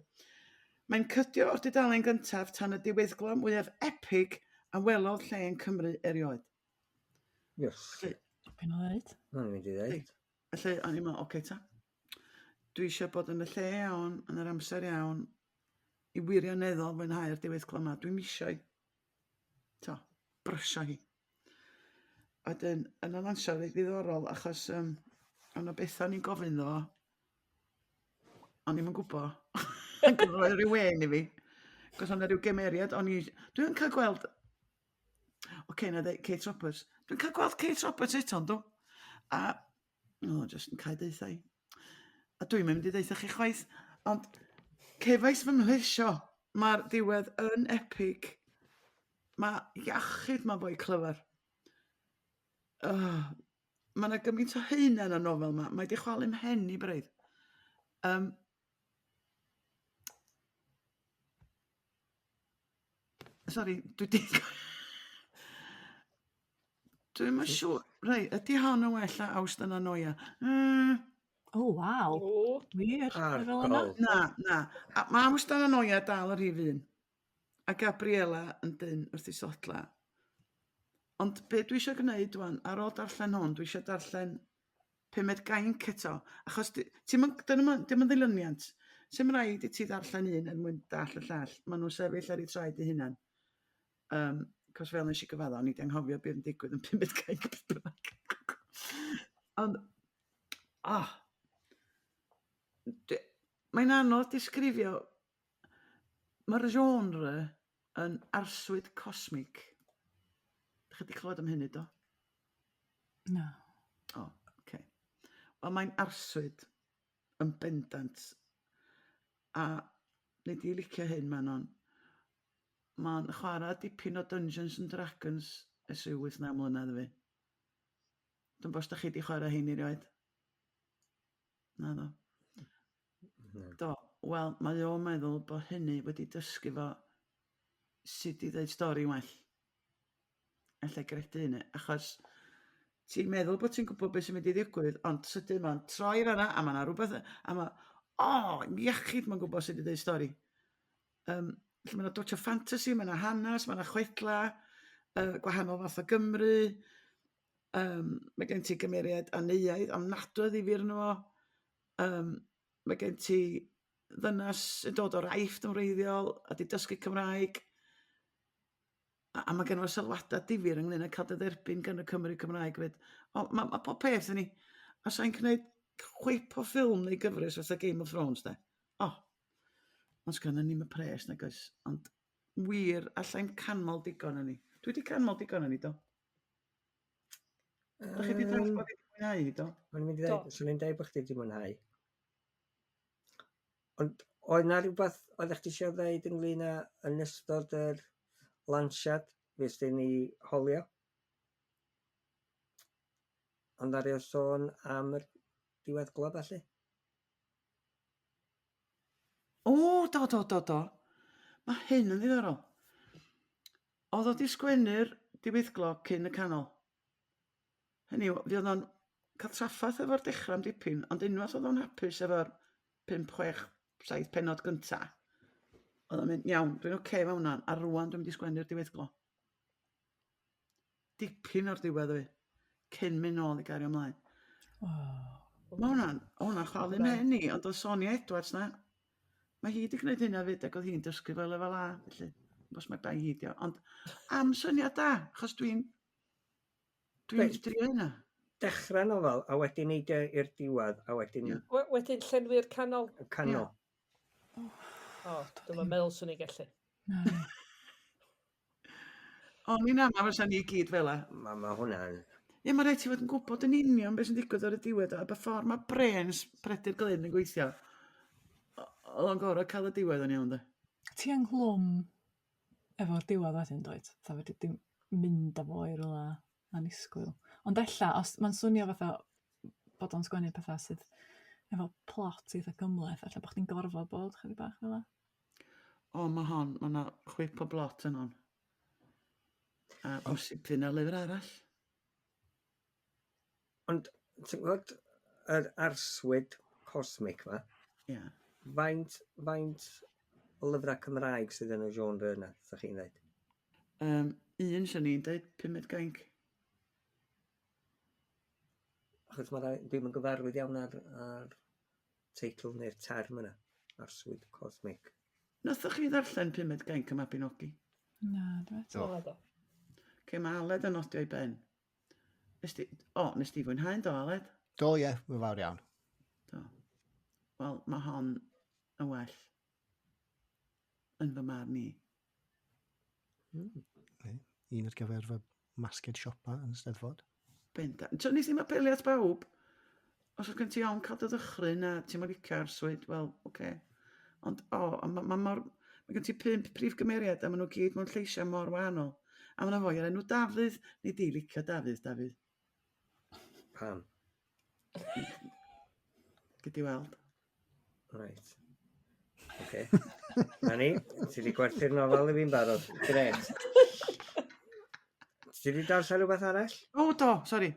Mae'n cydio o'r dudalen gyntaf tan y diweddglo mwyaf epig a welodd llên Cymru erioed. Yes. Felly, Be nhw'n dweud? Mae'n mynd i ddeud. Felly, o'n i'n meddwl, oce ta. Dwi eisiau bod yn y lle iawn, yn yr amser iawn, i wirioneddol fwynhau'r diweddglo 'ma. Dwi'm eisiau, to, brysio hi. Wedyn, yn y lansiad reit ddiddorol, achos um, o'n 'na bethau o'n i'n gofyn iddo fo, o'n i'm yn gwybod. Ac yn rhoi rhyw wên i fi. Cos o'n 'na ryw gymeriad, o'n i... Dwi'n cael gweld... Oce, okay, na ddeud Kate Roberts. Dwi'n cael gweld Kate Roberts eto, yndw? A, o, jyst yn cael deutha i. A dwi'm yn mynd i ddeutha chi chwaith, ond cefais fy mhlesio. Mae'r diwedd yn epic. Mae iachyd mae'n fwy clyfar. Oh, mae yna gymaint o haenau yn y nofel yma. Mae di chwalu mhen i braidd. Um, Sori, dwi di... Dwi'm yn siŵr. Rei, ydy hon yn well na Awst yn Anoia? O, waw. O. Wir? Argol. Na, na. A mae Awst yn Anoia dal y rhif un. A Gabriela yn dyn wrth ei sodla. Ond be dwi eisiau gwneud wan, ar ôl darllen hwn, dwi eisiau darllen Pumed Gainc eto. Achos ti'm yn, dyn nhw'm yn, dim yn ddilyniant. Sdim rhaid i ti ddarllen un er mwyn dall y llall. Maen nhw'n sefyll ar eu traed eu hunan. Um, cos fel nes i gyfadda, o'n i 'di anghofio beth yn digwydd yn Pumed Gainc beth bynnag. Ond, ah, mae'n anodd disgrifio. Mae'r genre yn arswyd cosmig. Dych chi 'di clywed am hynny, do? Na. O, oce. Wel, mae'n arswyd yn bendant. A nei di licio hyn, Manon. Mae'n chwarae dipyn o Dungeons and Dragons ers rhyw 8-9 mlynedd i fi. Dwi'm bo os dach chi 'di chwarae hein erioed? Naddo. Na. Do. Wel, mae o'n meddwl bod hynny wedi dysgu fo sut i ddeud stori well. Alla i gredu hynny, achos ti'n meddwl bod ti'n gwybod beth sy'n mynd i ddigwydd, ond sydyn mae'n troi fan'na a ma' 'na rywbeth a ma' o, iechyd mae'n gwybod sut i ddeud stori. Um, felly mae 'na dwtsh o ffantasi, mae 'na hanes, mae 'na chwedla uh, gwahanol fath o Gymru. Um, mae gen ti gymeriad anneuaidd ofnadwy o ddifyr yno fo. Um, mae gen ti ddynas sy'n dod o'r Aifft yn wreiddiol a 'di dysgu Cymraeg. A, a mae gen fo sylwadau difyr ynglyn â cael dy dderbyn gan y Cymry Cymraeg 'fyd. O, mae ma pob peth yn ei... A sa'n gwneud chwip o ffilm neu gyfres fatha Game of Thrones, de. O, ond sgynnon ni'm y pres nag oes. Ond wir, allai'm canmol digon yn ni. Dwi wedi canmol digon yn ni, do. Dach chi 'di deall bod fi 'di mwynhau hi do? O'n i'n mynd i Do. ddeud, swn i'n deud bod chdi wedi mwynhau. Ond oedd na rhywbeth oeddech chdi eisiau ddeud ynglyn â yn ystod yr lansiad, fe sy'n ni holio? Ond ar o sôn am yr diweddglo felly? O, do, do, do, do. Mae hyn yn ddiddorol. Oedd o 'di sgwennu'r diweddglo cyn y canol. Hynny yw, fuodd o'n cael trafferth efo'r dechrau am dipyn, ond unwaith oedd o'n hapus efo'r 5, 6, 7 pennod gynta, oedd o'n mynd, iawn, dwi'n oce okay efo hwnna, a rwan dwi'n mynd i sgwennu'r diweddglo. Dipyn o'r diwedd fi, cyn mynd nôl i gario ymlaen. Oh. Mae hwnna'n, hwnna'n chwalu mhen i, ond oedd Sonia Edwards na, mae hi wedi gwneud hynna 'fyd ac oedd hi'n dysgu fo lefel A, felly os mae bai hi 'di o. Ond am syniad da, achos dwi'n dwi'n Reit. drio hynna. Dechrau nofel a wedyn neidio i'r diwedd a wedyn Ie. Wedyn llenwi'r canol. y canol. O, dwi'm yn meddwl swn i'n gallu. Na. O'n i'n ama fysa ni gyd fel 'a. Mae ma hwnna'n... Ie, mae rhaid ti fod yn gwybod yn union beth sy'n digwydd ar y diwedd a pa ffordd mae brêns Peredur Glyn yn gweithio. Oedd o'n gorfod cael y diwedd yn iawn, de. Ti ynghlwm efo'r diwedd wedyn, dwyt? Fatha fedri di'm mynd â fo i rywle annisgwyl. Ond ella, os mae'n swnio fatha bod o'n sgwennu pethau sydd Efo plot eitha cymhleth, ella bod chdi'n gorfod bod chydig bach fel 'a. O, mae hon, mae yna chwip o blot yn hon. A bosib fydd yna lyfr arall. Ond, ti'n gwybod, yr arswyd cosmic ma? Ie. Yeah. Faint o lyfrau Cymraeg sydd yn y genre yna, ydych chi'n dweud? Un, swn i'n dweud, pumed gainc. Achos mae dwi'm yn gyfarwydd iawn ar teitl neu'r term yna, arswyd cosmic. Nathoch chi ddarllen Pumed Gainc y Mabinogi? Na, dwi eto. Do, do. Ce, mae Aled yn nodio i ben. Nes di, o, nes di fwynhau'n do, Aled? Do, ie, yeah, fawr iawn. Do. Wel, mae hon yn well. Yn fy marn i. Un ar gyfer fy masged siopa yn y Steddfod. Bendant. So, nes i'm apelio at bawb. Os oedd gen ti ofn cael dy ddychryn a ti'm yn licio arswyd, wel, oce. Okay. Ond, o, oh, mae ma mor... Mae gen ti 5 prif gymeriad a maen nhw gyd mewn lleisiau mor wahanol. A maen nhw foi o'r enw Dafydd. Nei di licio Dafydd, Dafydd. Pam? Gei di weld. Right. Oce. Na ni, ti wedi gwerthu'r nofel i fi'n barod. Gret. Ti wedi darllen rhywbeth arall? O, do, sori.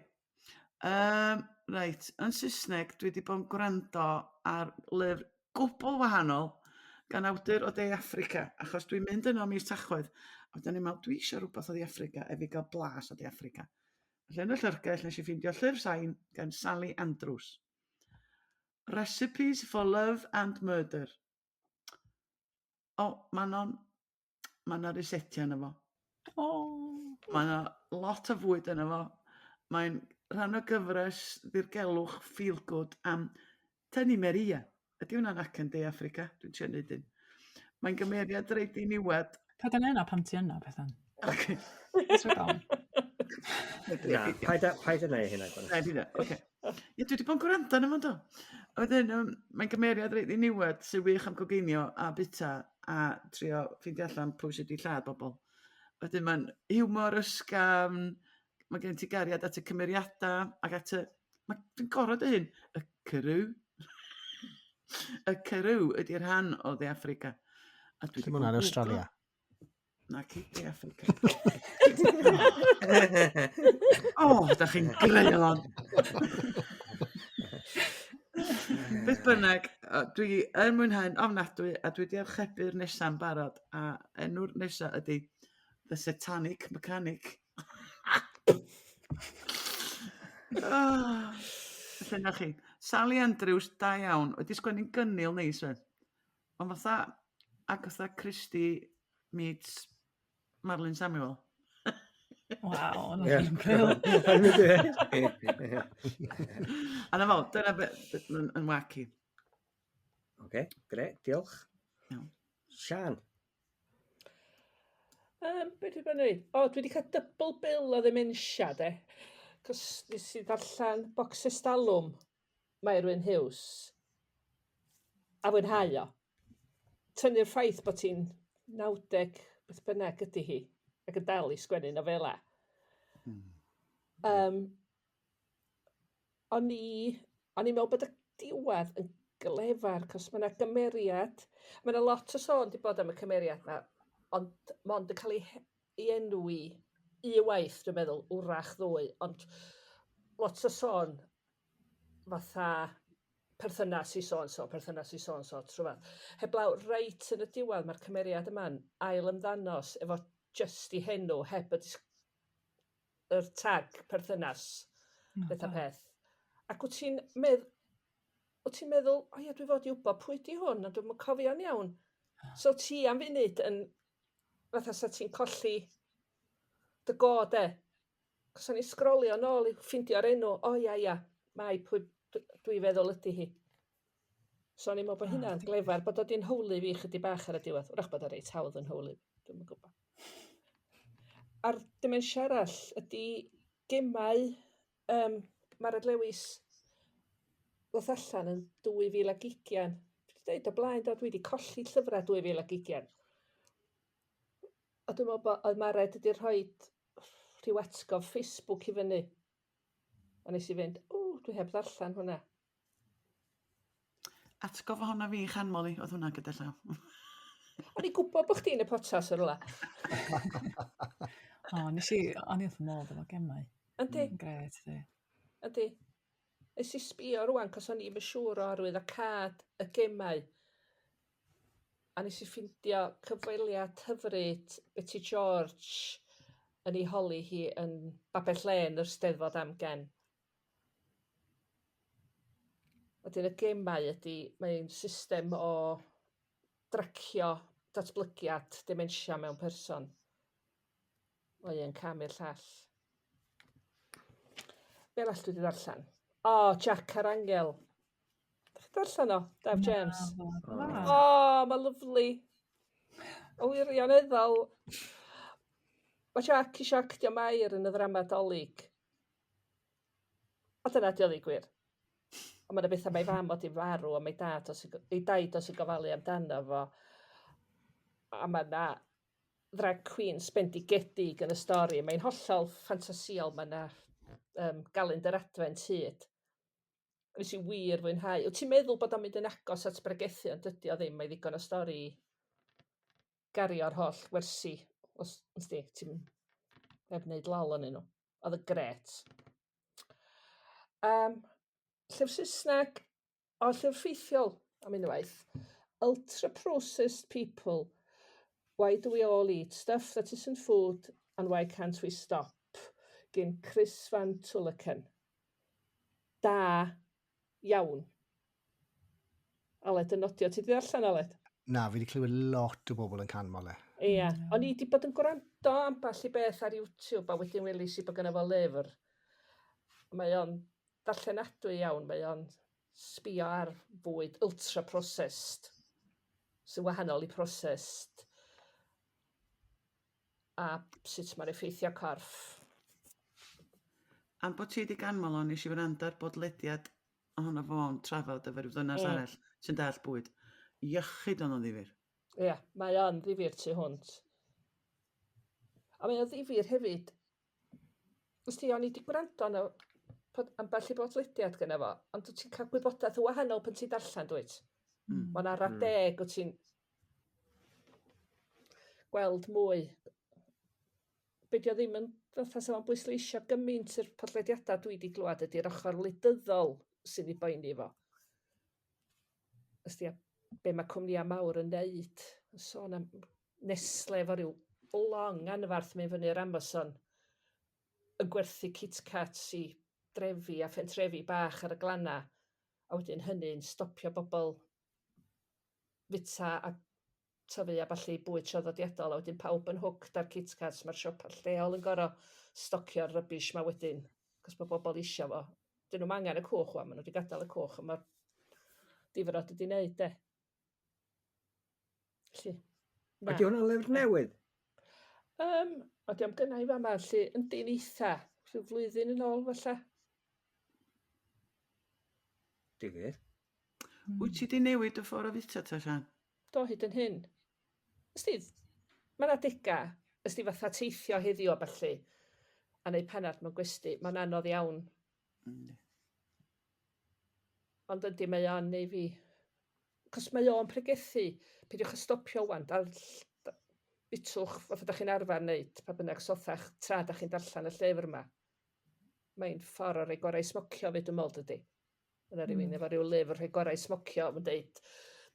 Reit, yn Saesneg, dwi wedi bod yn gwrando ar lyfr gwbl wahanol gan awdur o De Affrica, achos dwi'n mynd yno mis Tachwedd, a wedyn ni'n meddwl, dwi eisiau rhywbeth o De Affrica, ef i gael blas o De Affrica. Felly yn y llyfrgell nes i ffeindio llyfr sain gan Sally Andrews. Recipes for Love and Murder. O, mae yno'n... Mae yna ryseitiau yno fo. O! Mae yna lot o fwyd yno fo. Mae'n rhan o gyfres ddirgelwch feel good am Tynnu Maria. Ydy hwnna'n acen De Affrica? Dwi'n trio neud un. Mae'n gymeriad reit diniwed. Paid â neud 'na pan ti yna, Bethan. Ocê. Na, paid â, paid â neud hynna, Gwenno. Na, fi oce. Ie, dwi wedi bod yn gwrando arno fo, do. A wedyn, mae'n gymeriad reit ddiniwed sy'n wych am coginio a bwyta a trio ffeindio allan pwy sydd wedi lladd bobl. Wedyn mae'n hiwmor ysgafn, mae gen ti gariad at y cymeriadau ac at y... Mae, dwi'n gorfod deud hyn, y Karoo. Y Karoo ydy'r rhan o Dde Affrica. A dwi Lle 'di mae hwnna'n googlo- Australia? Na, ci, De Affrica. O, da chi'n greulon. Beth bynnag, dwi yn mwynhau'n ofnadwy a dwi wedi archebu'r nesa'n barod a enw'r nesa ydy The Satanic Mechanic. Ah, Felly na chi. Sally Andrews, da iawn, wedi sgwennu'n gynnil neis fe. Ond fatha Agatha Christie meets Marlon Samuel. Waw, hwnna'n Ie. anhygoel. A na fo, dyna be yn wacky. Oce, gret, diolch. Iawn. Sian. Be dwi 'di bod yn neud? O, dwi wedi cael double bill o ddementia, de. Cos nes i ddarllen Bocsys Talwm, Mairwyn Hughes, a fwynhau o. Tynnu'r ffaith bod ti'n 90, beth bynnag ydy hi, ac yn dal i sgwennu nofela. O'n i'n meddwl bod y diwedd yn glefar, cos mae yna gymeriad, mae yna lot o sôn 'di bod am y cymeriad 'ma, ond mond yn cael ei enwi un waith, dwi'n meddwl, wrach ddwy, ond lot o sôn fatha perthynas i so-and-so, perthynas i so-and-so, trwy fath. Heblaw, reit yn y diwedd, mae'r cymeriad yma'n ail ymddanos efo jyst i henw, heb yr tag perthynas, beth a peth. Ac wyt ti'n meddwl, o ia, dwi fod i wybod pwy di hwn, ond dwi'm yn cofio'n iawn. So ti am funud yn, fatha sa ti'n colli dy go, de. Cos o'n i'n sgrolio nôl i ffeindio'r enw, o ia, ia, mai pwy dwi feddwl ydy hi. So o'n i'n meddwl bod hynna'n glefar, bod o di'n howlu fi chydig bach ar y diwedd. Wrach bod o reit hawdd yn howlu, dwi'm yn gwybod. A'r dementia arall ydy gemau Mared Lewis ddoth allan yn 2020. Dwi wedi dweud o blaen, do, dwi wedi colli llyfrau 2020. A dwi'n meddwl bod oedd Mared wedi rhoi rhyw atgof Facebook i fyny. A nes i fynd, o, dwi heb ddarllen hwnna. Atgof ohono fi chanmol i, oedd hwnna gyda llaw. O'n i'n gwybod bod chdi'n y potas o'r rwla. O, nes i, o'n i wrth fy modd efo gemau. Yndi. Gret, ydi. Yndi. Nes i sbio rwan, cos o'n i'm yn siŵr o arwyddocâd y gemau. A nes i ffindio cyfweliad hyfryd Beti George yn ei holi hi yn Babell Lên yr Steddfod Amgen. Wedyn y gemau ydy, mae'n system o dracio datblygiad dementia mewn person. O un cam i'r llall. Be arall dwi wedi ddarllen? O, Jack a'r Angel. Dach chi darllen o, Daf James? O, oh, mae lyfli. O wirioneddol. Mae Jack eisiau actio Mair yn y ddrama Dolig. A dyna 'di o ddeu gwir. Ond ma' 'na betha mae fam o 'di farw a mae dad o sy ei daid o sy'n gofalu amdano fo. A ma' 'na drag queens bendigedig yn y stori. Mae'n hollol ffantasïol. Mae 'na um, galendr adfent hyd. Nes i wir fwynhau. Wyt ti'n meddwl bod o'n mynd yn agos at bregethu, ond dydy o ddim. Mae ddigon o stori i gario'r holl wersi. Os, os di, ti'n heb wneud lol yn nhw. Oedd yn gret. Llyfr Saesneg, o llyfr ffeithiol am unwaith. Ultra-processed people. Why do we all eat stuff that isn't food and why can't we stop? Gyn Chris Van Tulleken. Da iawn. Aled yn nodio. Ti 'di ddarllen, Aled? Na, fi wedi clywed lot o bobl yn canmol e. Ia. O'n i 'di bod yn gwrando ambell i beth ar YouTube a wedyn welis i bod gynno fo lyfr. Mae o'n ddarllenadwy iawn, mae o'n sbio ar fwyd ultra-processed sy'n wahanol i processed a sut mae'n effeithio corff. Am bod ti wedi ganmol o, nes i wrando ar bodlediad ohono fo'n trafod efo rhyw ddynas arall sy'n dall bwyd. Iechyd o'n ddifyr. Ia, yeah, mae o'n ddifyr tu hwnt. A mae o'n ddifyr hefyd. Os ti, o'n i wedi gwrando arno ambell i bodlediad gyda fo, ond wyt ti'n cael gwybodaeth yn wahanol pan ti'n darllen, dwyt? Mae'n ara deg, wyt ti'n gweld mwy. Be 'di o ddim yn fatha 'sa fo'n bwysleisio gymaint yr podlediadau dwi 'di glywed ydy'r ochr wleidyddol sydd i boeni fo. Ysdi, be mae cwmnïau mawr yn neud. Yn sôn am Nestle efo ryw long anfarth mynd fyny'r Amazon yn gwerthu Kit Kats i drefi a phentrefi bach ar y glannau, a wedyn hynny'n stopio bobl fwyta a tyfu a ballu bwyd traddodiadol a wedyn pawb yn hooked ar Kit Kats, mae'r siopa lleol yn gor'o' stocio'r rubbish 'ma wedyn, 'cos ma' bobl isio fo. 'Dyn nhw'm angen y cwch 'wan, ma' nhw 'di gadael y cwch a ma'r difrod wedi wneud de. Felly, na. Ydy hwnna'n lyfr newydd? O diom gynna i fama, felly yndi'n eitha, rhyw flwyddyn yn ôl falle. Difyr. Wyt ti 'di newid dy ffordd o fwyta ta, Sian? Do, hyd yn hyn. Ysdi, mae 'na adegau, ysdi fatha teithio heddiw a ballu, a neud panad mewn gwesty, mae'n anodd iawn. Ond yndi, mae o'n neu fi. Cos mae o'n pregethu, peidiwch â stopio wan, dal, bitwch fatha da chi'n arfer wneud, pa bynnag sothach, tra da chi'n darllen y llyfr yma. Mae'n ffordd o roi gorau i smocio fyd, dwi'n meddwl, dydy. Mae 'na rywun efo ryw lyfr rhoi gorau i smocio, mae'n deud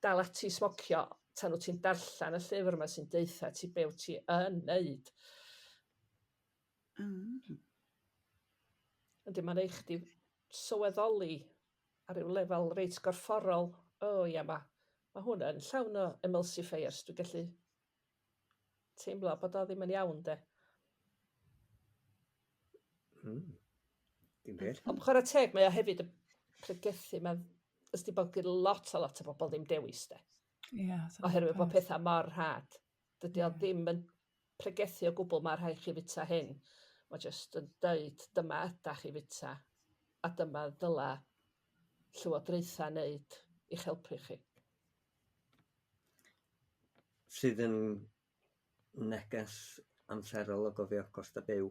dal ati i smocio tan wyt ti'n darllen y llyfr yma sy'n deutha ti be wyt ti yn neud. Yndi, mae'n neud chdi sylweddoli ar ryw lefel reit gorfforol, o ia, ma' ma' hwn yn llawn o emulsifiers, dwi'n gallu teimlo bod o ddim yn iawn de. Dim byd. Ond chwarae teg, mae o hefyd yn pregethu, mae ysdi bod gyda lot a lot o bobl ddim dewis de. Ie. Oherwydd bod pethau mor rhad. Dydy o ddim yn pregethu o gwbl, mae rhaid chi fwyta hyn. Mae jyst yn deud dyma ydach chi fwyta a dyma ddyla llywodraethau wneud i'ch helpu chi. Sydd yn neges amserol o gofio costa byw.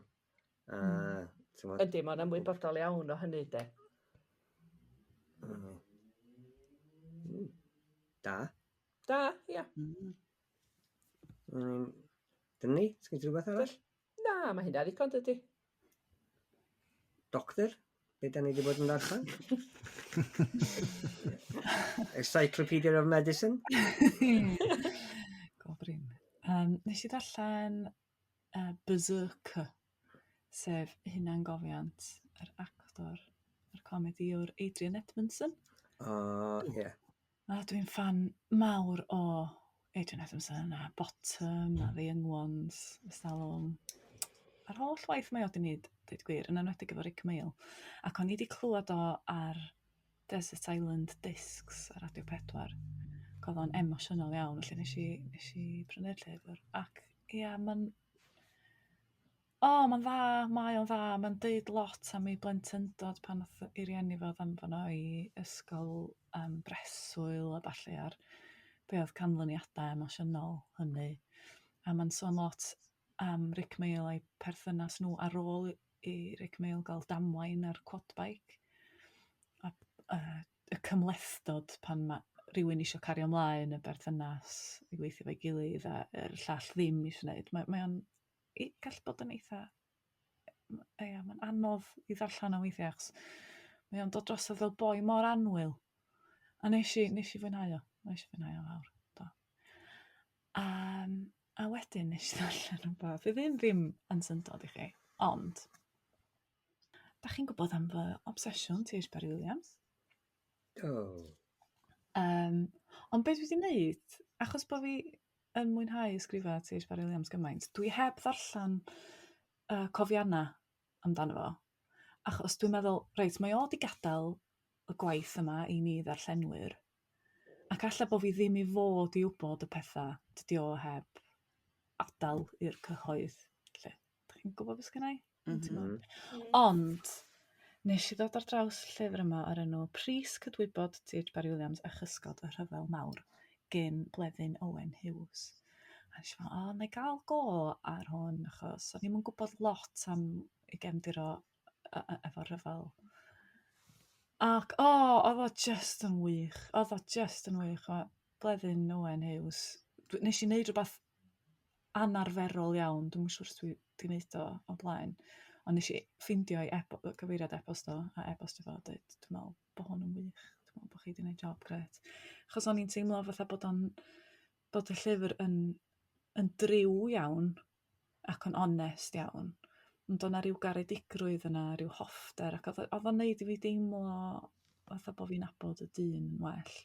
A, mm. Ydy, mae'n ymwybodol iawn o hynny, de. Da. Da, ia. Dyna ni? Sgyn ti rhywbeth arall? Na, mae hynna ddigon dydy. Doctor? Be da ni wedi bod yn ddarllen? Encyclopedia of Medicine? Go brin. Nes i ddarllen Berserker, sef hunangofiant yr actor, yr comediwr Adrian Edmondson. O, oh, ie. Yeah. A dwi'n ffan mawr o Adrian Edmondson a Bottom a The Young Ones, ers talwm. A'r holl waith mae o 'di neud, deud gwir, yn enwedig efo Rik Mayall. Ac o'n i 'di clywed o ar Desert Island Discs ar Radio 4. Ac oedd o'n emosiynol iawn, felly nes i prynu'r llyfr. Ac ia, mae'n... O, mae'n dda, mae o'n dda. Mae'n deud lot am ei blentyndod pan nath ei rieni fo ddanfon o i ysgol breswyl a ballu ar be oedd canlyniadau emosiynol hynny. A mae'n sôn lot am Rik Mayall a'i perthynas nhw ar ôl i Rik Mayall gael damwain ar quad bike. A y cymhlethdod pan mae rhywun eisiau cario ymlaen y berthynas i weithio efo'i gilydd a yr llall ddim eisiau gwneud. Mae o'n gallu bod yn eitha... Ia, mae'n anodd i ddarllen o weithiau achos mae o'n dod drosodd fel boi mor annwyl. A nes i fwynhau o. Nes i fwynhau o fawr. Do. A wedyn nes i ddarllen rhywbeth. Fydd ddim ddim yn syndod i chi, ond da chi'n gwybod am fy obsesiwn T.H. Parry Williams? Do. Ond beth dwi wedi wneud, achos bod fi yn mwynhau ysgrifau T.H. Parry Williams gymaint, dwi heb ddarllen cofianna amdano fo. Achos dwi'n meddwl, reit, mae o 'di gadael y gwaith yma i ni ddarllenwyr, ac alla bo' fi ddim i fod i wybod y pethau dydi o heb adael i'r cyhoedd, 'lly. Dach chi'n gwybod beth sgynna i? Mm. Ond nes i ddod ar draws llyfr yma o'r enw Pris Cydwybod T.H. Parry Williams a Chysgod y Rhyfel Mawr gen Bleddyn Owen Hughes. A nes i feddwl, o, na i gael go ar hwn, achos o'n i'm yn gwybod lot am ei gefndir o efo rhyfel. Ac, o, oedd o just yn wych. Oedd o just yn wych. O, Bleddyn Owen Hughes. Nes i wneud rhywbeth anarferol iawn. Dwi'm yn siŵr os dwi 'di wneud o o blaen. Ond nes i ffeindio ei cyfeiriad e-bost o a e-bostio fo a dweud, "Dwi'n meddwl bod hwn yn wych. Dwi'n meddwl bod chi 'di wneud job grêt." Achos o'n i'n teimlo fatha bod y llyfr yn driw iawn ac yn onest iawn. Ond o'na ryw garedigrwydd yna, ryw hoffter, ac oedd o'n neud i fi deimlo fatha bo' fi'n nabod y dyn yn well.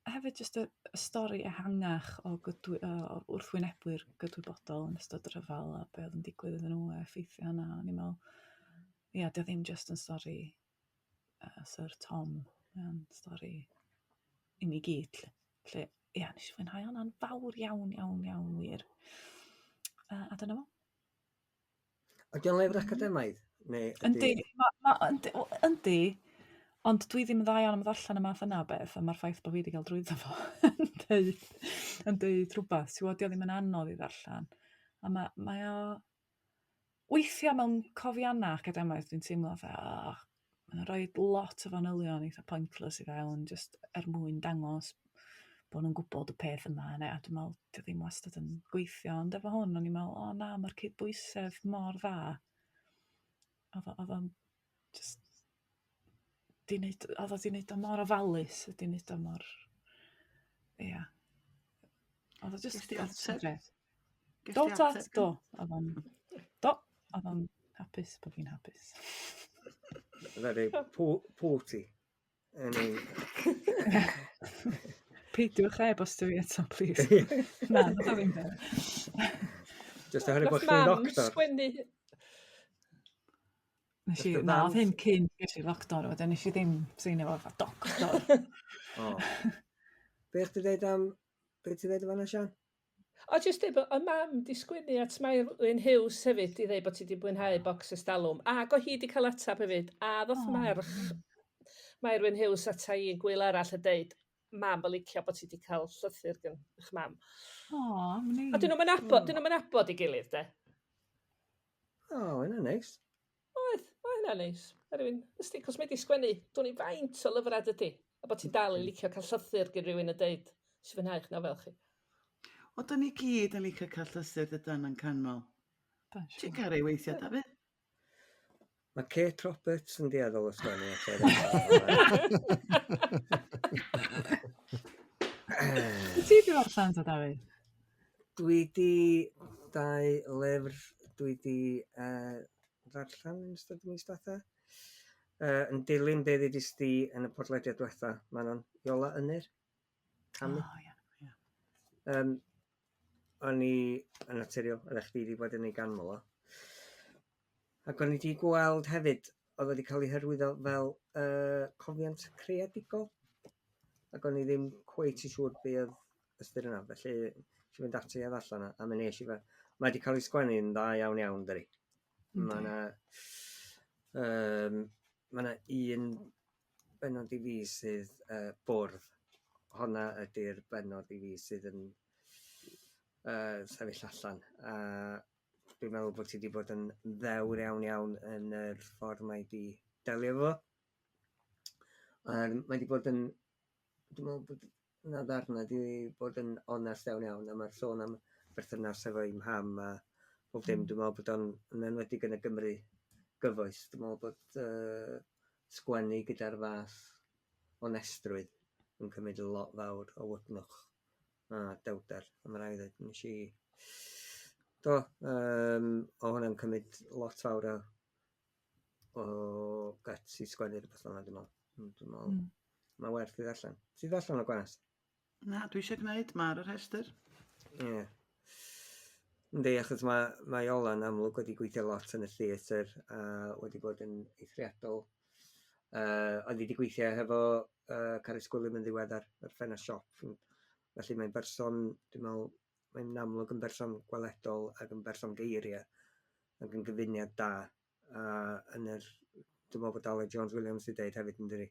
A hefyd jyst y stori ehangach o wrthwynebwyr gydwybodol yn ystod y rhyfel a be oedd yn digwydd iddyn nhw a effeithio hynna. O'n i'n meddwl, ia, dio ddim jyst yn stori Syr Tom, mae o'n stori i ni gyd, 'lly. Felly, ia, nes i fwynhau hwnna'n fawr iawn, iawn, iawn wir. A dyna fo. Ydy o'n lyfr academaidd? Neu yndi, yndi, wel, yndi, ond dwi ddim yn dda iawn am ddarllen y math yna o beth, a mae'r ffaith bod fi wedi cael drwyddo fo yn deud rhywbeth. Ti'n gwybod, dio ddim yn anodd i ddarllen. A mae o... Weithiau mewn cofiannau academaidd dwi'n teimlo fatha, oh, mae'n rhoi lot o fanylion eitha pointless i fewn, jyst er mwyn dangos bod nhw'n gwybod y peth yma, neu, a dwi'n meddwl, dio ddim wastad yn gweithio, ond efo hwn, o'n i'n meddwl, o na, mae'r cydbwysedd mor dda. Oedd o'n just 'di neud, oedd o 'di neud o mor ofalus, 'di neud o mor, ia. Oedd o just, Ges ti oedd o'n ateb? grêt. Ges Do ti tad, ateb? Do. Oedd o'n, do, oedd o'n hapus bod fi'n hapus. Very porty. I mean, Peidiwch e-bostio fi eto, please. Na, nath o ddim de. Just oherwydd bod Nath chdi'n mam ddoctor. sgwennu. Nes i, Nath dy na, fam oedd hyn cyn ges i'r doctor, wedyn nes i ddim seinio fo fatha doctor. O. Be chdi dweud am... Be ti dweud fan'na, Sian? O, jyst dweud bod y mam di sgwennu at Mairwyn Hughes hefyd i ddeud bod ti di mwynhau Bocs Estalwm. Ac o hi di cael atab hefyd. A ddoth merch Mairwyn Hughes ata i yn gwyl arall a deud, "Mam yn licio bod ti di cael llythyr gan eich mam." O, am A dyn nhw'n nabod, dyn nhw'n nabod ei gilydd, de. O, hynna'n neis. Oedd, oedd hynna'n neis. Ma' rywun, ysdi, cos mae di sgwennu, dwn i faint o lyfrau dydy. A bod ti'n dal i licio cael llythyr gen rhywun yn deud, "Nes i fwynhau eich nofel chi." O, da ni gyd yn licio cael llythyr dydan yn canmol. Ti'n caru weithiau, Dafydd? Mae Kate Roberts yn dueddol o sgwennu eto. Ti di ddarllen ta, Dafydd? Dwi di dau lyfr dwi di ddarllen yn ystod y mis diwetha. Yn dilyn be ddudis di yn y podlediad diwetha, Manon, Iola Ynyr. Camu. Oh, ia. Ia. O'n i yn naturiol, oeddech chdi wedi bod yn ei ganmol o. Ac o'n i wedi gweld hefyd, oedd wedi cael ei hyrwyddo fel cofiant creadigol. Ac o'n i ddim cweit yn siŵr be oedd ystyr yna, felly nes i fynd ati a ddarllen o, a mi nes i fe. Mae wedi cael ei sgwennu'n dda iawn iawn, dydi. Mae 'na ma' 'na un bennod i fi sydd bwrdd. Honna ydy'r bennod i fi sydd yn sefyll allan. A dwi'n meddwl bod ti wedi bod yn ddewr iawn iawn yn yr ffordd mae di delio efo. Mae wedi bod yn, dwi'n meddwl bod yna ddarnau wedi bod yn onest iawn iawn, a mae'r sôn am berthynas efo'i mham a bob dim, dwi'n meddwl bod o'n, yn enwedig yn y Gymru gyfoes, dwi'n meddwl bod sgwennu gyda'r fath onestrwydd yn cymryd lot fawr o wydnwch a dewrder. A mae rhaid i ddweud, nes i... Do, o hwnna'n cymryd lot fawr o guts i sgwennu rhywbeth fel yna, dwi'n meddwl. Dwi'n meddwl, mae werth i ddarllen. Ti ddarllen o, Gwanas? Na, dwi eisiau gwneud, mae ar y rhestr. Ie. Yeah. Yndi, achos mae Iola'n amlwg wedi gweithio lot yn y theatr a wedi bod yn eithriadol. Oedd hi wedi gweithio hefo Carys Gwilym yn ddiweddar ar Ffenest Siop. Felly mae'n berson, dwi'n meddwl, mae'n amlwg yn berson gweledol ac yn berson geiriau ac yn gyfuniad da. A yn yr, dwi'n meddwl bod Aled Jones Williams wedi dweud hefyd yn dydi,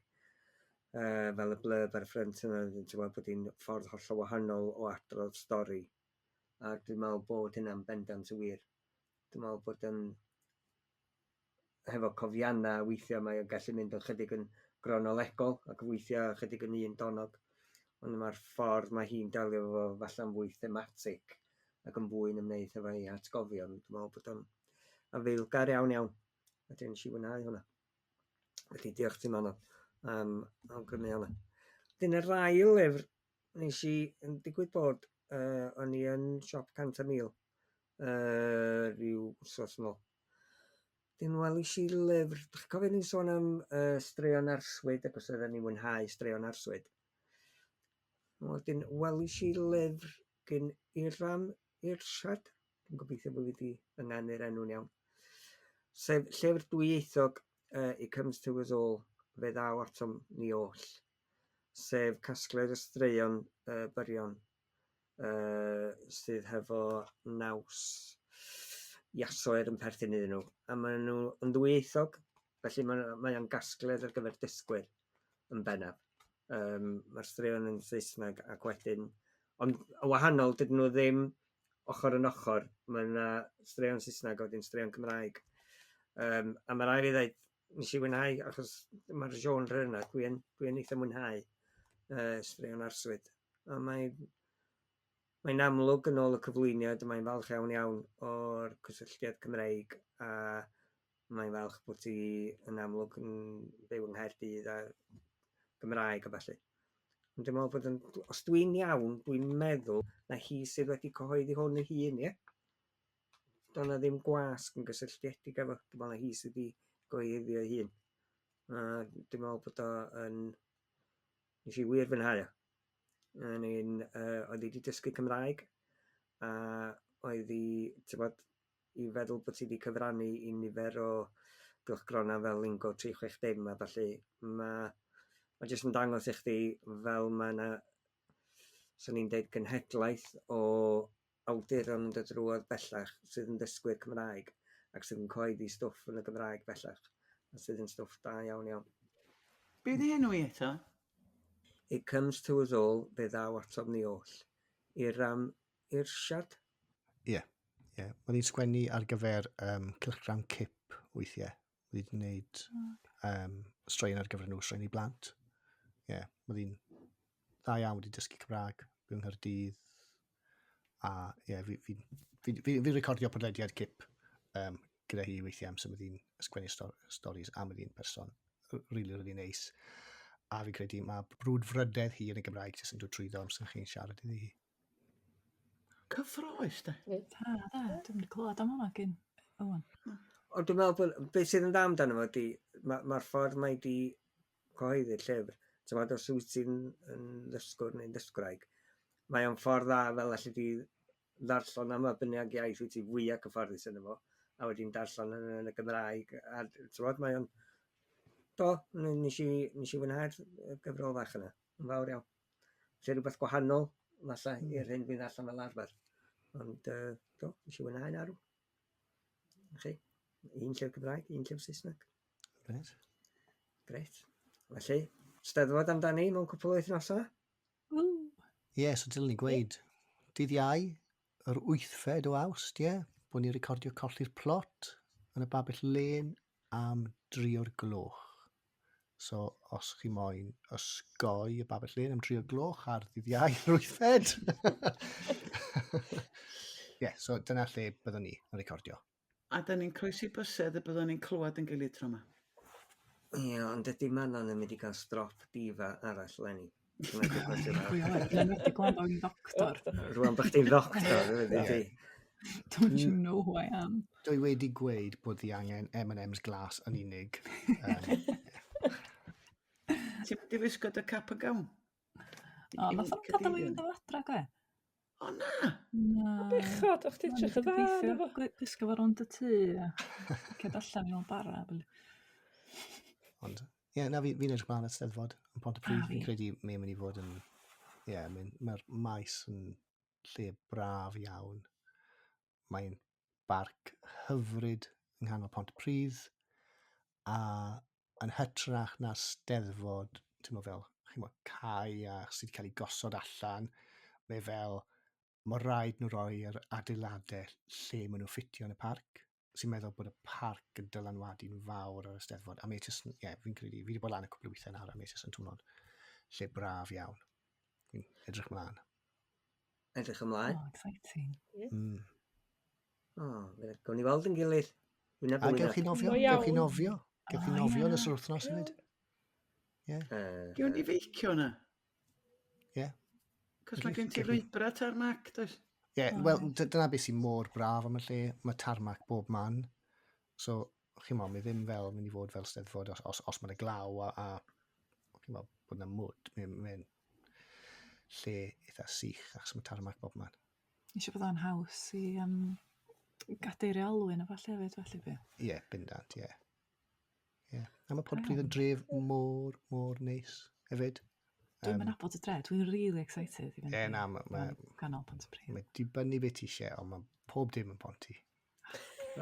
fel y blurb ar y ffrynt yna, ti'n gweld bod hi'n ffordd hollol wahanol o adrodd stori. A dwi'n meddwl bod hynna'n bendant yn wir. Dwi'n meddwl bod yn, hefo cofiannau weithiau mae o'n gallu mynd yn chydig yn gronolegol ac weithiau chydig yn un donog. Ond mae'r ffordd mae hi'n delio efo falla'n fwy thematig ac yn fwy yn ymwneud efo ei hatgofion. Dwi'n meddwl bod o'n afaelgar iawn iawn. A dwi'n nes i fwynhau hwnna. Felly diolch ti Manon am awgrymu hwnna. Dyna'r ail lyfr nes i yn digwydd bod o'n i yn siop 100 a 1000 rhyw wsos yn ôl. Dyn welis i lyfr, dych chi'n cofio ni'n sôn am straeon arswyd ac os oedden ni'n mwynhau straeon arswyd. Wedyn welis i lyfr gen Iram Irshad, dwi'n gobeithio bod fi wedi ynganu'r enw'n iawn. Sef llyfr dwyieithog, It Comes to Us All, Fe Ddaw Atom Ni Oll, sef casgliad o straeon byrion sydd hefo naws iasoer yn perthyn iddyn nhw. A maen nhw yn ddwyieithog, felly mae o'n gasgliad ar gyfer dysgwyr yn bennaf. Mae'r straeon yn Saesneg ac wedyn, ond yn wahanol, dydyn nhw ddim ochr yn ochr. Mae yna straeon Saesneg a wedyn straeon Cymraeg. A mae rhaid fi ddweud, nes i fwynhau, achos mae'r genre yna, dwi yn eitha mwynhau straeon arswyd. A mae'n amlwg yn ôl y cyflwyniad, mae'n falch iawn iawn o'r cysylltiad Cymreig, a mae'n falch bod ti yn amlwg yn byw yng Nghaerdydd a Gymraeg a ballu. Ond dwi'n meddwl bod yn, os dwi'n iawn, dwi'n meddwl na hi sydd wedi cyhoeddi hwn ei hun, ie? Doedd 'na ddim gwasg yn gysylltiedig efo, dwi'n meddwl na hi sydd wedi gyhoeddi o'i hun. A dwi'n meddwl bod o yn, nes i wir fwynhau o. O'n i'n, oedd hi wedi dysgu Cymraeg, a oedd hi, ti'n gwbod, i feddwl bod ti wedi cyfrannu i nifer o gylchgronau fel Lingo 360 a ballu, mae jyst yn dangos i chdi fel mae yna, swn i'n deud, genhedlaeth o awduron yn dod drwodd bellach sydd yn dysgwyr Cymraeg ac sydd yn cyhoeddi stwff yn y Gymraeg bellach, a sydd yn stwff da iawn iawn. Be di enw i eto? It Comes to Us All, Fe Ddaw Atom Ni Oll. Iram Irshad? Ie, ie. Mae'n i'n sgwennu ar gyfer cylchgrawn Cip weithiau. Wedi gwneud straeon ar gyfer nhw, straeon i blant. Ie, yeah. Mae hi'n dda iawn wedi dysgu Cymraeg, byw yng Nghaerdydd. A ie, yeah, fi, fi, fi, fi, fi recordio podlediad cip gyda hi weithiau amser mae hi'n ysgrifennu stories a mae hi'n person really, really neis. A fi'n credu mae brwdfrydedd hi yn y Gymraeg jyst yn dod trwyddo amser chi'n siarad iddi hi. Cyffroes, de. Da, da. Dwi'n mynd i clywed am hwnna gyn Owen. Ond dwi'n meddwl bod beth sydd yn dda amdano fo ydy, mae'r ma ffordd mae di cyhoeddi'r llyfr, ti'n meddwl, os wyt ti'n yn ddysgwr neu'n ddysgwraig, mae o'n ffordd dda fel allu di ddarllen am y bynnag iaith wyt ti fwyaf cyfforddus yn efo, a wedyn darllen yn y Gymraeg, a ti'n meddwl, mae o'n... Do, nes i, nes i fwynhau'r gyfrol fach yna, yn fawr iawn. Felly rhywbeth gwahanol, falle, i'r hyn dwi'n ddarllen fel arfer. Ond, do, nes i fwynhau'n arw. Chi, un llyfr Cymraeg, un llyfr Saesneg. Gret. Gret. Felly, Steddfod amdani mewn cwpl o wythnosau. Ie, yeah, so dylen ni gweud, dydd Iau, yr 8fed o Awst, ie, yeah, bod ni'n recordio Colli'r Plot yn y Babell Lên am 3 o'r gloch. So, os chi moyn osgoi y Babell Lên am 3 o'r gloch ar ddydd Iau yr 8fed. Ie, yeah, so dyna lle byddwn ni yn recordio. A da ni'n croesi bysedd y byddwn ni'n clywed yn gilydd tro yma. Ie, ond ydy Manon yn mynd i gael strop difa arall leni? Dyna di'r cwestiwn arall. Pwy a wyr, dwi'n wedi gweld o'n ddoctor. Rwan bod chdi'n ddoctor, ydy. Don't you know who I am? Dwi wedi gweud bod fi angen M&M's glas yn unig. Ti'n mynd i wisgo dy cap a gawn? O, nath o'n gadael i fynd o adra, gwe? O na! Na. O bechod, o'ch ti'n edrych yn dda ynddo fo. Gwisgo fo rownd y tŷ a ced allan i mewn bara. Ond, ie, yeah, na, fi'n fi edrych mlaen at Steddfod yn Pontypridd. A fi. Fi'n credu mae'n mynd i fod yn... Ie, yeah, mae'r maes yn lle braf iawn. Mae'n barc hyfryd yng nghanol Pontypridd. A yn hytrach na Steddfod, ti'n meddwl fel, chi'n meddwl, cae a sydd wedi cael ei gosod allan, mae fel, mae rhaid nhw roi yr adeiladau lle maen nhw'n ffitio yn y parc, sy'n meddwl bod y parc yn dylanwadu'n fawr ar y Steddfod. A mae jyst, ie, yeah, fi'n credu, fi wedi bod lan y cwpl o weithiau nawr, a mae jyst yn teimlo'n lle braf iawn. Fi'n edrych mlaen. Edrych ymlaen. Oh, exciting. O, gawn ni weld yn gilydd. Wyneb A yn gewch chi wyneb. nofio, Go gewch chi iawn. nofio. Gewch chi O, nofio yn ie. ystod wythnos hefyd. Gewn ni feicio na? Ie. Cos mae gen ti lwybrau tarmac, does? Ie, yeah, O, wel, reit. dyna beth sy'n mor braf am y lle. Mae tarmac bob man. So, chi'n meddwl, mae ddim fel mynd i fod fel Steddfod os, os, os mae'n glaw a chi'n meddwl bod yna mwd. Mae'n mae lle eitha sych achos mae tarmac bob man. Eisiau bod o'n haws i gadeirio olwyn a falle hefyd, felly be. Ie, yeah, bendant, ie. Yeah. Ie. Yeah. A mae Pontypridd yn dref mor, mor neis hefyd. Dwi'n mynd nabod y dre, dwi'n really excited i fynd. Ie, na, ma- Ganol Pontypridd. Mae dibynnu beth ti eisiau, ond mae pob dim yn Ponty. O,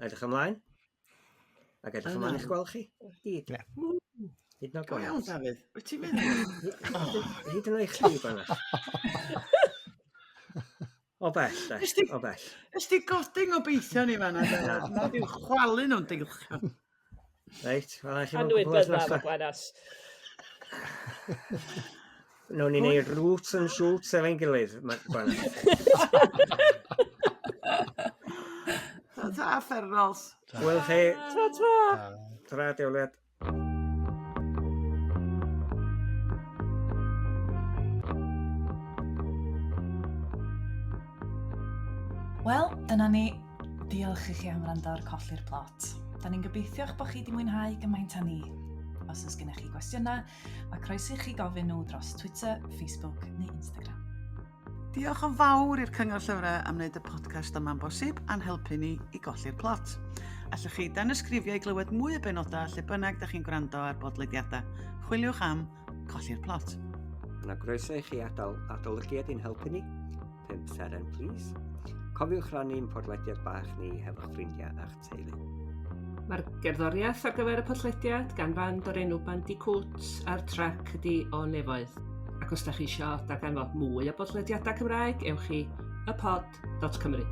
edrych ymlaen. Ac edrych ymlaen i'ch gweld chi. Gyd. Ie. Hyd yn oed Go iawn, Gwanas. Dafydd. Wyt ti'n meddwl? Hyd yn oed chdi, Gwanas. O bell, de. Nes ti- O bell. Ys ti goding obeithio ni fan'na, Dafydd? Na diw chwalu nhw'n deilchion. Reit, wel, chi mewn cwpl o Anwyd bydda wythnosau. fo Gwanas. Nawn ni wneud roots and shoots efo'n gilydd, Gwanas. Ta-ta, ffernols. Wel chi, Ta-ta! tra diwled. Wel, dyna ni. Diolch i chi am wrando ar Colli'r Plot. Da ni'n gobeithio'ch bod chi wedi mwynhau gymaint â ni. Os oes gennych chi gwestiynau, mae croeso i chi gofyn nhw dros Twitter, Facebook neu Instagram. Diolch yn fawr i'r Cyngor Llyfrau am wneud y podcast yma'n bosib a'n helpu ni i golli'r plot. Allwch chi danysgrifio i glywed mwy o benodau lle bynnag da chi'n gwrando ar bodlediadau. Chwiliwch am Colli'r Plot. Yna groeso i chi adael adolygiad i'n helpu ni. 5 seren, please. Cofiwch rannu'n podlediad bach ni hefo'ch ffrindiau a'ch teulu. Mae'r gerddoriaeth ar gyfer y podlediad gan fand o'r enw Bandicoot a'r trac ydi O Nefoedd. Ac os da chi isio darganfod mwy o bodlediadau Cymraeg, ewch i ypod.cymru.